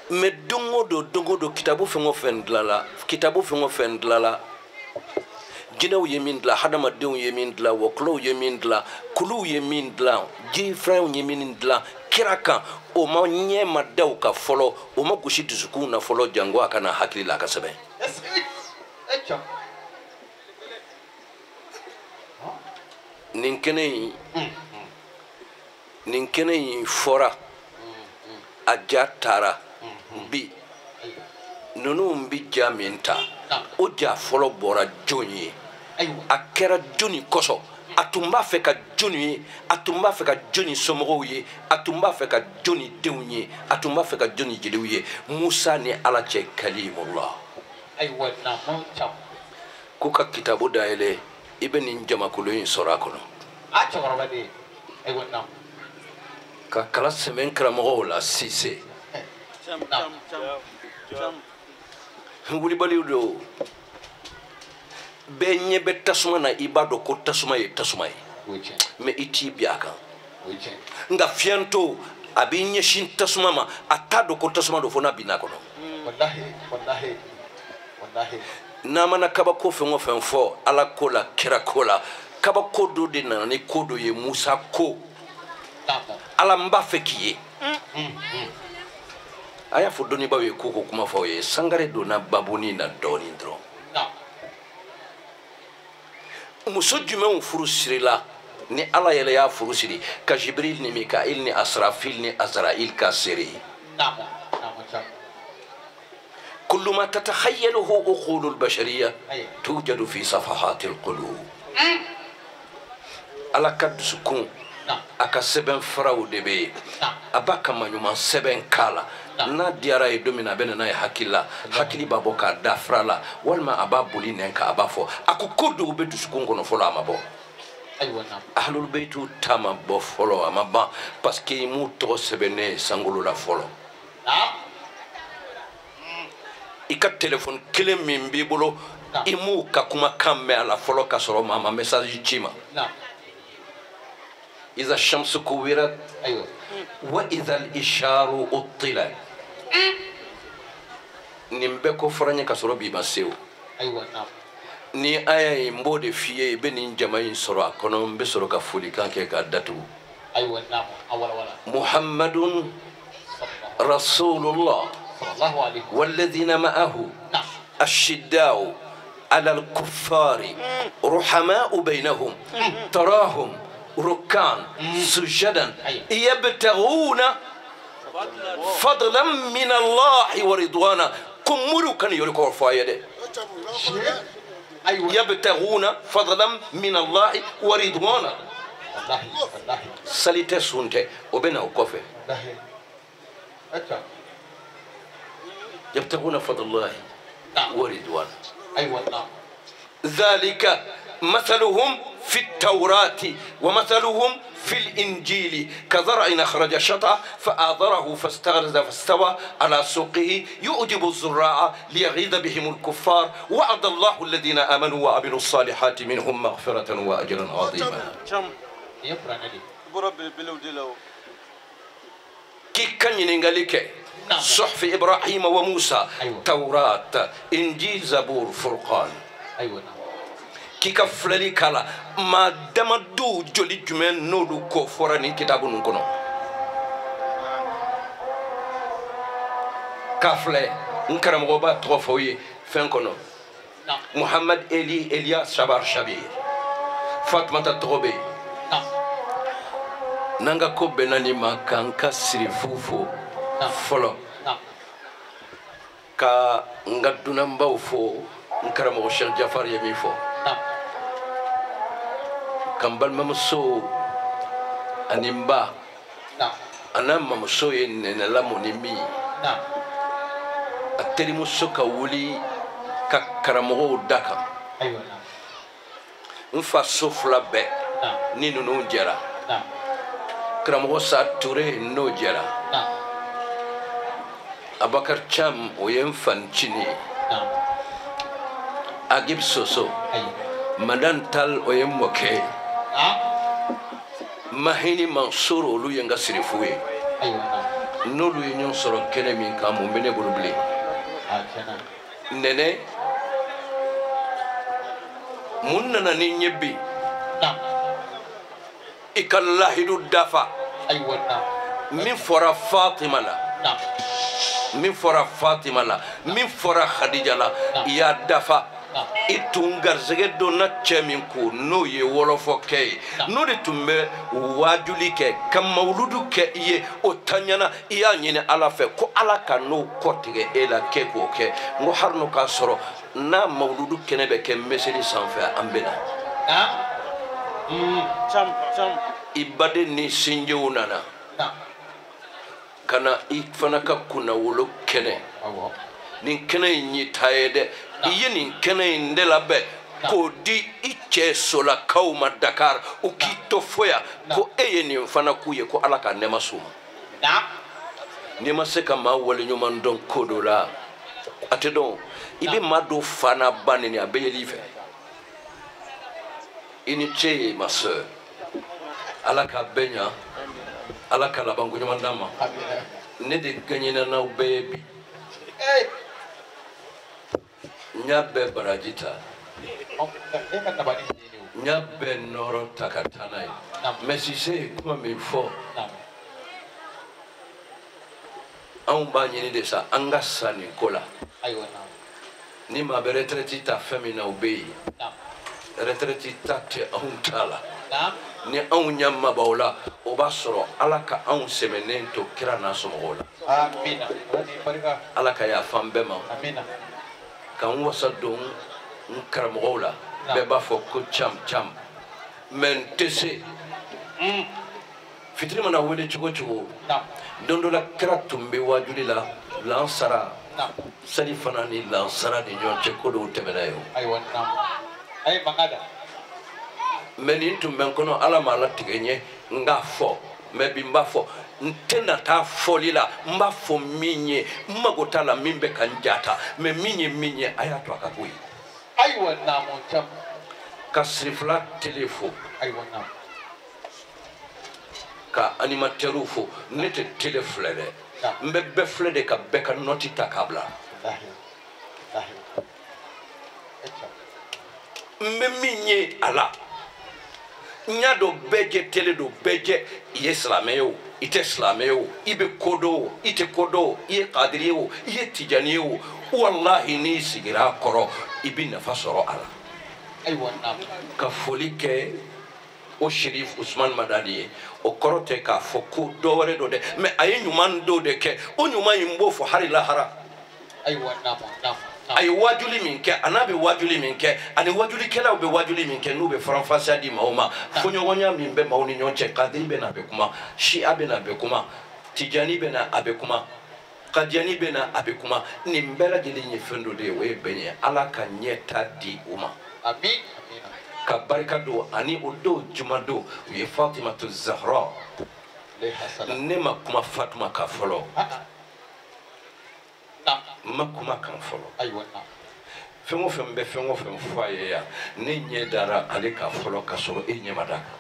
mais don o don kitabu fɛn o fɛn dilala kitabu fɛn o fɛn dilala jinɛw ye min dilan hadamadenw ye min dilan wɔkulɔw ye min dilan kuluw ye min dilan jirifɛnw ye min dilan kira kan o ma ɲɛ ma da u kan fɔlɔ o ma gosi dusukun na fɔlɔ jango a ka na hakili la a ka sɛbɛn nin kɛnɛ in fɔra a ja taara bi ninnu bi ja min ta o ja fɔlɔ bɔra jɔn ye a kɛra jɔnni kosɔn a tun b'a fɛ ka jɔnni ye a tun b'a fɛ ka jɔnni somɔgɔw ye a tun b'a fɛ ka jɔnni denw ye a tun b'a fɛ ka jɔnni jeliw ye Musa ni Ala cɛ kalimullah k'u ka kitabu dayɛlɛ i bɛ nin jamakulu in sɔrɔ a kɔnɔ ka kala sɛmɛ karamɔgɔw la Sise wulibaliw don bɛɛ ɲɛ bɛ tasuma na i b'a dɔn ko tasuma ye tasuma ye mais i t'i bi a kan nka fiyɛntɔ a b'i ɲɛsin tasuma ma a t'a dɔn ko tasuma don fo n'a binna a kɔnɔ n'a mana kabako fɛn o fɛn fɔ ala ko la kira ko la kabako dɔ de nana ni ko dɔ ye Musa ko ala n b'a fɛ k'i ye a y'a fɔ dɔnnibaaw ye ko kuma fɔ aw ye sangare donna babuni na dɔɔnin dɔrɔn muso jumɛnw furu sirila ni ala yɛrɛ y'a furu siri ka Jibril ni Mikail ni Asrafil ni Azrail ka seere كل ما تتخيله عقول البشرية توجد في صفحات القلوب ala ka dusukun a ka sɛbɛn faraw de bɛ yen a b'a ka maɲuman sɛbɛn k'a la n'a diyara ye don min na a bɛ na n'a ye hakili la hakili b'a bɔ k'a da fara la walima a b'a boli nɛn kan a b'a fɔ a ko ko dɔw bɛ dusukun kɔnɔ fɔlɔ a ma bɔ ahlul baytu ta ma bɔ fɔlɔ a ma ban parce que i m'u tɔgɔ sɛbɛnnen ye sankolo la fɔlɔ i ka téléphone kelen min b'i bolo i m'u ka kumakan mɛn a la fɔlɔ ka sɔrɔ maa ma message ci ma إذا الشمس كورت وإذا الإشار أطلت nin bɛɛ ko fɔra n ye ka sɔrɔ bi ma se o ni aya in n b'o de f'i ye i bɛ nin jama in sɔrɔ a kɔnɔ n bɛ sɔrɔ ka folikan kɛ k'a datugu Muhammadun Rasulullah والذين معه أشداء على الكفار رحماء بينهم تراهم ركعا سجدا يبتغون فضلا من الله ورضوانا كمرو كان يركوا فايده يبتغون فضلا من الله ورضوانا ساليته سونته وبينه كوفه يبتغون فضل الله ورضوانه ذلك مثلهم في التوراة ومثلهم في الإنجيل كزرع أخرج شطأه فآذره فاستغلظ فاستوى على سوقه يؤجب الزراع ليغيظ بهم الكفار وعد الله الذين آمنوا وعملوا الصالحات منهم مغفرة وأجرا عظيما. كي كان ينغاليك صحف إبراهيم وموسى توراة إنجيل زبور فرقان. K'i ka filɛli k'a la maa damadɔw joli jumɛn n'olu ko fɔra nin kitabu ninnu kɔnɔ k'a filɛ n karamɔgɔ b'a tɔgɔ fɔ aw ye fɛn kɔnɔ Muhammad Eli Elias Shabar Shabir Fatumata tɔgɔ bɛ yen N'an ka ko bɛnna nin ma k'an ka sirifu fo fɔlɔ ka n ka dunanbaw fo n karamɔgɔ Cheikh Jafar ye min fɔ ka n balimamuso ani n ba a n'a mamuso ye nɛnɛ lamɔ ni min ye a terimuso ka wuli ka karamɔgɔw da kan n fa so fila bɛɛ ni ninnu jɛra karamɔgɔ Sa Ture n'o jɛra Abakar Cham o ye n fanicinin ye Agib Soso Madan Tal o ye n mɔkɛ ye Mahini Mansour olu ye n ka sirifu ye n'olu ye ɲɔgɔn sɔrɔ kɛnɛ min kan mun bɛ ne bolo bilen nɛnɛ mun nana ni n ye bi i ka lahidu dafa min fɔra Fatima la min fɔra Fatima la min fɔra Khadija la i y'a dafa i tun garisɛgɛ donna cɛ min ko n'o ye wɔlɔfɔkɛ ye n'o de tun bɛ waajuli kɛ ka mawuludu kɛ i ye o taɲana i y'a ɲini Ala fɛ ko Ala ka n'o kɔ tigɛ e la k'e k'o kɛ n ko hali n'o k'a sɔrɔ n'a mawuludu kɛnɛ bɛ kɛ meseli sanfɛ an bɛ na i baden ni sinjiw nana ka na i fana ka kunnawolo kɛnɛ nin kɛnɛ in y'i ta ye dɛ i ye nin kɛnɛ in de labɛn k'o di i cɛ solakaw ma Dakar u k'i to fo yan ko e ye nin fana k'u ye ko Ala ka nɛɛma s'u ma n'i ma se ka maa waleɲuman dɔn ko dɔ la a tɛ dɔn i bɛ maa dɔw fa n'a ba neni a bɛɛ yɛl'i fɛ i ni ce ye ma sœur Ala k'a bɛɛ ɲa Ala ka labanko ɲuman d'an ma ne de gagnena n'aw bɛɛ ye bi n y'a bɛɛ baraji ta n y'a bɛɛ nɔrɔ ta ka taa n'a ye mɛ Sise ye kuma min fɔ anw b'a ɲini de sa an ka sa nin ko la ni maa bɛ retraite ta fɛn min na o bɛ yen retraite ta tɛ anw ta la ni anw ɲɛ mabaw la o b'a sɔrɔ Ala ka anw sɛmɛnen to kira n'a somɔgɔw la Ala ka yafa an bɛɛ ma ka n wasa don n karamɔgɔw la bɛɛ b'a fɔ ko cam cam mɛ n tɛ se fitiri mana wele cogo cogo don dɔ la kira tun bɛ waajuli la lansara sali fana ni lansara ni ɲɔgɔn cɛ ko dɔw tɛmɛna ye o mɛ nin tun bɛ n kɔnɔ Ala ma latigɛ n ye n k'a fɔ mɛ bi n b'a fɔ n tɛna taa fɔli la n b'a fɔ min ye n mago t'a la min bɛ ka n ja ta mɛ min ye min ye a y'a to a ka bɔ yen. Ka sirifila tele fo ka animatɛriw fo ne tɛ tele filɛ dɛ n bɛ bɛɛ filɛ de ka bɛɛ ka nɔti ta k'a bila. N bɛ min ye a la n y'a dɔn bɛɛ jɛ tele don bɛɛ jɛ i ye silamɛ ye o i tɛ silamɛ ye o i bɛ ko dɔn o i tɛ ko dɔn o i ye kadiri ye o i ye tijani ye o walahi n'i sigira a kɔrɔ i bɛ nafa sɔrɔ a la. Ka foli kɛ o Sherif Usman Madani ye o kɔrɔ tɛ k'a fɔ ko dɔ wɛrɛ don dɛ mɛ a ye ɲuman dɔw de kɛ o ɲuman in b'o fɔ hali lahara. A ye wajuli min kɛ a n'a bɛ wajuli min kɛ ani wajulikɛlaw bɛ wajuli min kɛ n'u bɛ faranfasiya di maaw ma fɔɲɔgɔnya min bɛ maaw ni ɲɔgɔn cɛ kadiri bɛ na a bɛ kuma siya bɛ na a bɛ kuma tijani bɛ na a bɛ kuma kadiyani bɛ na a bɛ kuma nin bɛɛ lajɛlen ye fɛn dɔ de ye o ye bɛn ye Ala ka ɲɛta di u ma ka barika don ani o dɔw juma don u ye Fatimatu Zahra ne ma kuma Fatima kan fɔlɔ n ma kuma kan fɔlɔ fɛn o fɛn bɛ fɛn o fɛn fɔ a ye yan ne ɲɛ dara ale kan fɔlɔ ka sɔrɔ e ɲɛ ma d'a kan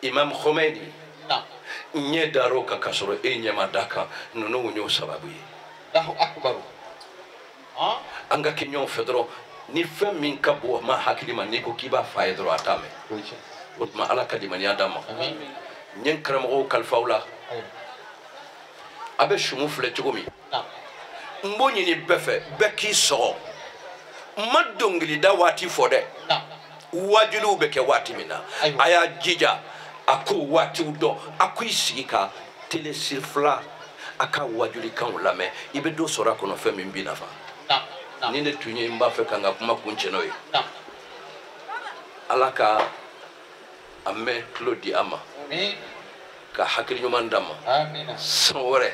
Imam Khomeini n ɲɛ dar'o kan ka sɔrɔ e ɲɛ ma d'a kan ninnu y'o sababu ye an ka kɛ ɲɔgɔn fɛ dɔrɔn ni fɛn min ka bon ma hakili ma n'i ko k'i b'a f'a ye dɔrɔn a t'a mɛn o tuma Ala ka limaniya d'an ma n ye n karamɔgɔw kalifa aw la a bɛ sumu filɛ cogo min n b'o ɲini bɛɛ fɛ bɛɛ k'i sɔgɔ n ma dɔnkilida waati fɔ dɛ Wajuliw bɛ kɛ waati min na, a y'a jija a k'o waatiw dɔn, a k'i sigi ka tele sifila a ka wajulikanw lamɛn, i bɛ dɔ sɔrɔ a kɔnɔ fɛn min b'i nafa. Ni ne tun ye n b'a fɛ ka n ka kuma kuncɛ n'o ye. Ala ka a mɛn tulo di a ma, ka hakili ɲuman d'a ma. San wɛrɛ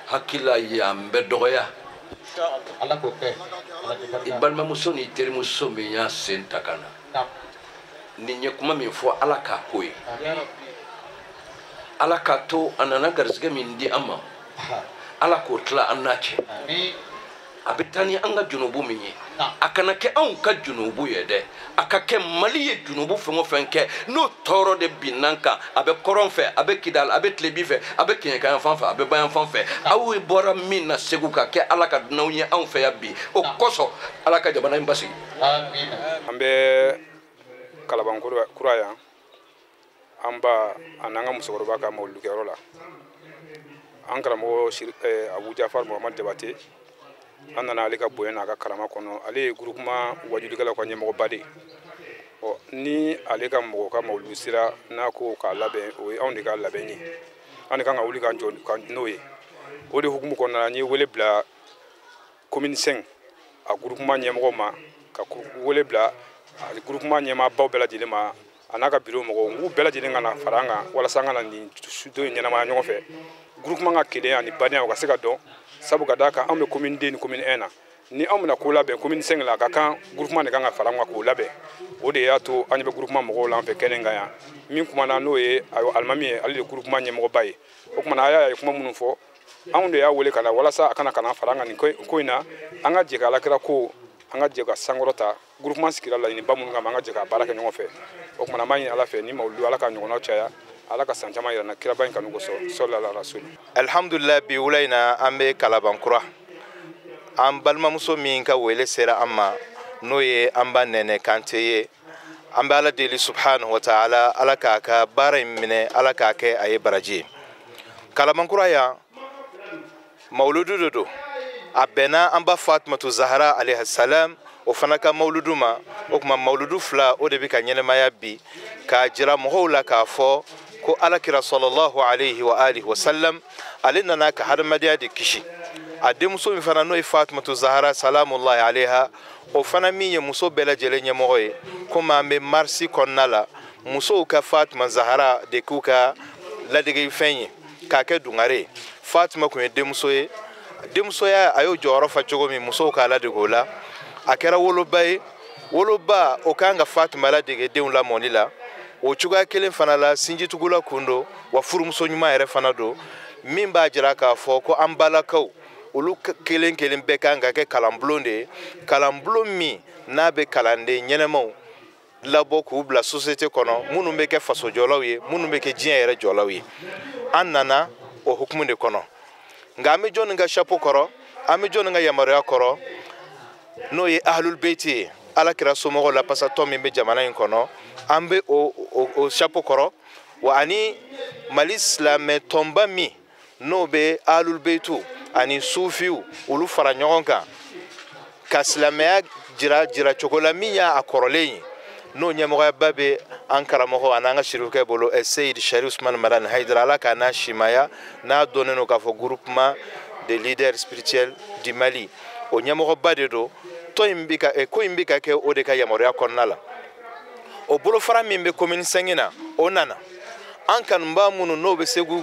hakili yan bɛ dɔgɔya. I balimamuso n'i terimuso min y'a sen ta ka na, nin ye kuma min fɔ, Ala k'a ko ye. Ala k'a to a nana garisɛgɛ min di an ma, Ala k'o tila an n'a cɛ. A bɛ taa ni an ka junubu min ye, a kana kɛ anw ka junubu ye dɛ, a ka kɛ Mali ye junubu fɛn o fɛn kɛ n'o tɔɔrɔ de binna an kan. A bɛ kɔrɔn fɛ, a bɛ Kidal, a bɛ tilebi fɛ, a bɛ kɛɲɛka fan fɛ, a bɛ bayan fan fɛ. Aw bɔra min na Segu ka kɛ Ala ka dunanw ye anw fɛ yan bi, o kosɔn Ala ka jamana in basigi. An bɛ Kalabankura kura yan, an ba a n'an ka musokɔrɔba ka mawuludukɛyɔrɔ la. An karamɔgɔ Abu Jafar Muhamad Jabate, an nana ale ka bonya n'a ka karama kɔnɔ. Ale ye groupement wajulikɛlaw ka ɲɛmɔgɔba de ye. Ɔ ni ale ka mɔgɔ ka mawuludu sera n'a ko k'a labɛn, o ye anw de ka labɛn ye, an de kan ka wuli k'an jɔ n'o ye. O de hukumu kɔnɔna la, n ye wele bila commune 5 a groupement ɲɛmɔgɔw ma, ka wele bila a groupement ɲɛmaabaw bɛɛ lajɛlen ma, a n'a ka bureau mɔgɔw, n k'u bɛɛ lajɛlen ka na fara an kan walasa an ka na nin don in ɲɛnamaya ɲɔgɔn fɛ. Groupement ka kelenya ani badenya o ka se ka dɔn, sabu ka d'a kan anw bɛ commune 2 ni commune 1 na. Ni anw bɛna ko labɛn commune 5 la, a ka kan groupement de kan ka fara an kan k'o labɛn. O de y'a to an ɲɛ bɛ groupement mɔgɔw la an fɛ kɛnɛ kan yan. Min kumana n'o ye alimami ye, ale de ye groupement ɲɛmɔgɔba ye. O kumana a y'a ye kuma minnu fɔ, anw de y'a wele ka na walasa a kana ka na fara an kan nin ko in na. An ka jɛ ka Alakira ko, an ka jɛ ka sankɔrɔta. Groupement sigira laɲiniba minnu kama, an ka jɛ ka baara kɛ ɲɔgɔn fɛ. O kumana an b'a ɲini Ala fɛ ni mawuludu, Ala ka ɲɔgɔnnaw caya, Ala ka san caman yira n na kiraba in kanu kosɔn, sɔli rasul. Alhamdulillah, bi wula in na an bɛ Kalabankura. An balimamuso min ka wele sera an ma, n'o ye an ba Nɛnɛ Kante ye, an bɛ Ala deli subhanahu wa ta'ala, Ala k'a ka baara in minɛ, Ala k'a kɛ a ye baraji ye. Kalabankura yan mawuludu de don, a bɛnna an ba Fatumatu Zahara alayhi salam o fana ka mawuludu ma. O tuma mawuludu fila o de bɛ ka ɲɛnɛmaya bi, k'a jira mɔgɔw la k'a fɔ ko Alakira sallallahu alayhi wa alihi wa sallam ale nana ka hadamadenya de kisi. A denmuso min fana n'o ye Fatumatu Zahara salamullahi alayha, o fana min ye muso bɛɛ lajɛlen ɲɛmɔgɔ ye, komi an bɛ marisi kɔnɔna la, musow ka Fatima Zahara de k'u ka ladegefɛn ye k'a kɛ dungare ye. Fatima kun ye denmuso ye, denmusoya a y'o jɔyɔrɔ fa cogo min, musow k'a ladege o la. A kɛra woloba ye, woloba o kan ka Fatima ladege denw lamɔni la. O cogoya kelen fana la, sinjitugula kun don, wa furumuso ɲuman yɛrɛ fana don, min b'a jira k'a fɔ ko an balakaw olu kelen kelen bɛɛ kan ka kɛ kalanbulon de ye, kalanbulon min n'a bɛ kalanden ɲɛnɛmaw labɔ k'u bila société kɔnɔ, minnu bɛ kɛ fasojɔlaw ye, minnu bɛ kɛ diɲɛ yɛrɛ jɔlaw ye. An nana o hukumu de kɔnɔ. Nka an bɛ jɔnni ka chapeau kɔrɔ, an bɛ jɔnni ka yamaruya kɔrɔ, n'o ye Ahlul Beyti ye, Ala kira somɔgɔw la pasatɔ min bɛ jamana in kɔnɔ, an bɛ o chapeau kɔrɔ. Wa ani Mali silamɛ tɔnba min n'o bɛ Ahlul Beytu ani sufiw olu fara ɲɔgɔn kan ka silamɛya jira cogo la min y'a kɔrɔlen ye, n'o ɲɛmɔgɔyaba bɛ an karamɔgɔ ani an ka sirifukɛ bolo, Seyid Sharif Usman Madani Hayidara, Ala k'a n'a simaya, n'a dɔnnen don k'a fɔ groupement des leaders spirituels du Mali, o ɲɛmɔgɔba de don. Tɔn in bɛ ka ko in bɛ ka kɛ o de ka yamaruya kɔnɔna la. O bolofara min bɛ commune 5 na, o nana an kanubaa minnu n'o bɛ Segu,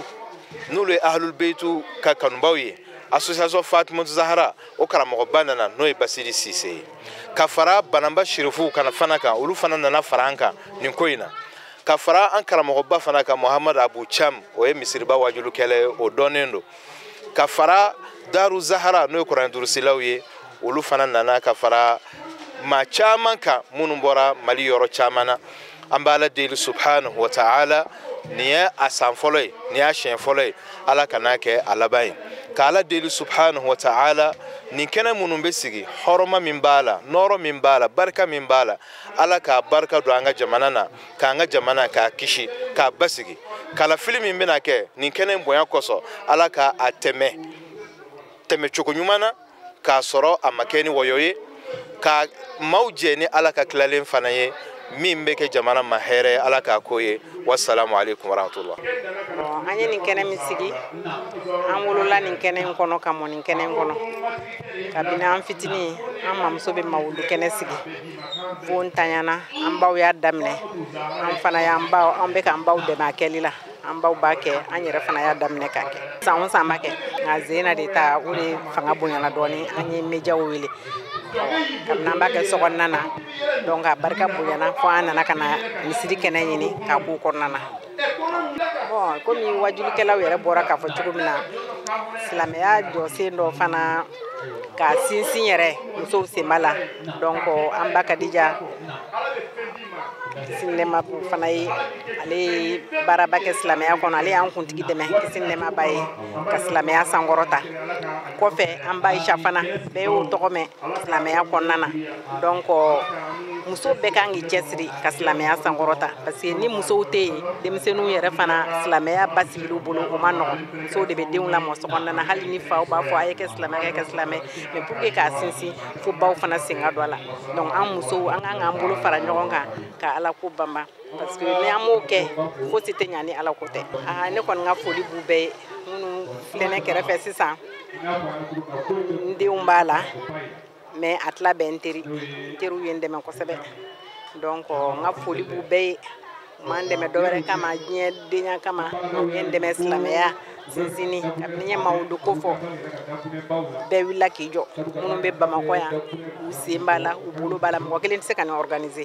n'olu ye Ahlul Beytu ka kanubaw ye, association Fatumatu Zahara o karamɔgɔba nana, n'o ye Basiri Sise ye, ka fara Bananba Sirifuw kana fana kan, olu fana nana fara an kan nin ko in na, ka fara an karamɔgɔba fana kan Muhamadu Abu Cham, o ye misiriba wajulukɛla ye, o dɔnnen don, ka fara Daru Zahara n'o ye kuranɛ durusilaw ye, olu fana nana, ka fara maa caman kan minnu bɔra Mali yɔrɔ caman na. An bɛ Ala deli subhanahu wa ta'ala, nin ye a san fɔlɔ ye, nin y'a siɲɛ fɔlɔ ye, Ala kan'a kɛ a laban ye. Ka Ala deli subhanahu wa ta'ala, nin kɛnɛ minnu bɛ sigi, hɔrɔma min b'a la, nɔɔrɔ min b'a la, barika min b'a la, Ala k'a barika don an ka jamana na, k'an ka jamana k'a kisi, k'a basigi. Kalafili min bɛna kɛ nin kɛnɛ in bonya kosɔn, Ala k'a tɛmɛ tɛmɛcogo ɲuman na, k'a sɔrɔ a ma kɛ ni wɔyɔ ye, Ka maaw jɛ ni Ala ka tilalen fana ye, min bɛ kɛ jamana ma hɛrɛ, Ala k'a ko ye. Wassalamu alaikum warahmatullah. Bon, an ye nin kɛnɛ min sigi, an wolola nin kɛnɛ in kɔnɔ, ka mɔ nin kɛnɛ in kɔnɔ. Kabini an fitinin, an mamuso bɛ mawulu kɛnɛ sigi fo n tanyana, an baw y'a daminɛ, an fana y'an baw, an bɛ k'an baw dɛmɛ a kɛli la. An baw b'a kɛ, an yɛrɛ fana y'a daminɛ k'a kɛ. San o san b'a kɛ, nka Zena de ta o de fanga bonyana dɔɔni, an ye médiaw wele. Kabini an b'a kɛ sokɔnɔna na, donc a barika bonyana fo an nana ka na misiri kɛnɛ ɲini k'a k'u kɔnɔna na. Bon, komi wajulikɛlaw yɛrɛ bɔra k'a fɔ cogo min na, silamɛya jɔsen dɔ fana k'a sinsin yɛrɛ musow senba la. Donc an ba Kadija, kisi ni nɛɛma b'o fana ye, ale ye baaraba kɛ silamɛya kɔnɔ, ale y'an kuntigi dɛmɛ, kisi ni nɛɛma b'a ye, ka silamɛya sankɔrɔta. Kɔfɛ an ba Aisha fana, bɛɛ y'o tɔgɔ mɛn silamɛya kɔnɔna na. Donc muso bɛɛ kan k'i cɛsiri ka silamɛya sankɔrɔta, parce que ni musow tɛ yen, denmisɛnninw yɛrɛ fana silamɛya basigiliw bolo o ma nɔgɔn. Musow de bɛ denw lamɔ so kɔnɔna na, hali ni faw b'a fɔ a ye kɛ silamɛ, a ye kɛ silamɛ, mais pour que k'a sinsin, fo baw fana sen ka don a la. Donc an musow, an kan k'an bolo fara ɲɔgɔn kan ka Ala ko banba, parce que ni an m'o kɛ, fosi tɛ ɲa ni Ala ko tɛ. Aa, ne kɔni ka foli b'u bɛɛ ye, minnu filɛ ne kɛrɛfɛ sisan, n denw b'a la, mais a tila bɛɛ n teri, n teriw ye n dɛmɛ kosɛbɛ. Donc n ka foli b'u bɛɛ ye, u m'an dɛmɛ dɔwɛrɛ kama, diɲɛ denya kama, u ye n dɛmɛ silamɛya sinsinni. Kabini n ye mawulu ko fɔ, bɛɛ wulila k'i jɔ. Minnu bɛ Bamakɔ yan, u sen b'a la, u bolo b'a la, mɔgɔ kelen tɛ se ka nin organiser.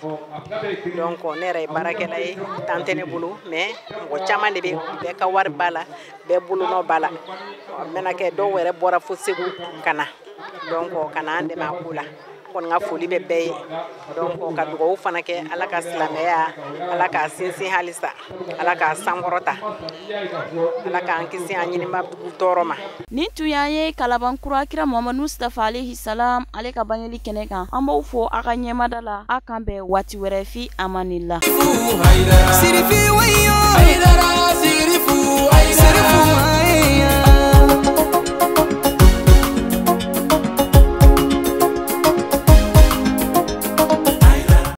Donc ne yɛrɛ ye baarakɛla ye, temps tɛ ne bolo, mais mɔgɔ caman de bɛ, bɛɛ ka wari b'a la, bɛɛ bolonɔ b'a la. N bɛna kɛ dɔw yɛrɛ bɔra fo Segu ka na, donc ka na an dɛmɛ a ko la. N kɔni ka foli bɛ bɛɛ ye, donc ka dugawu fana kɛ, Ala ka silamɛya, Ala k'a sinsin halisa, Ala k'a sankɔrɔta, Ala k'an kisi an ɲinibadugu tɔɔrɔ ma. Nin tun y'an ye Kalabankura kira Muhamadu Mustafa alayhi salam ale ka bangeli kɛnɛ kan. An b'aw fo a ka ɲɛmada la, a k'an bɛn waati wɛrɛ, fi amanila. Sirifi.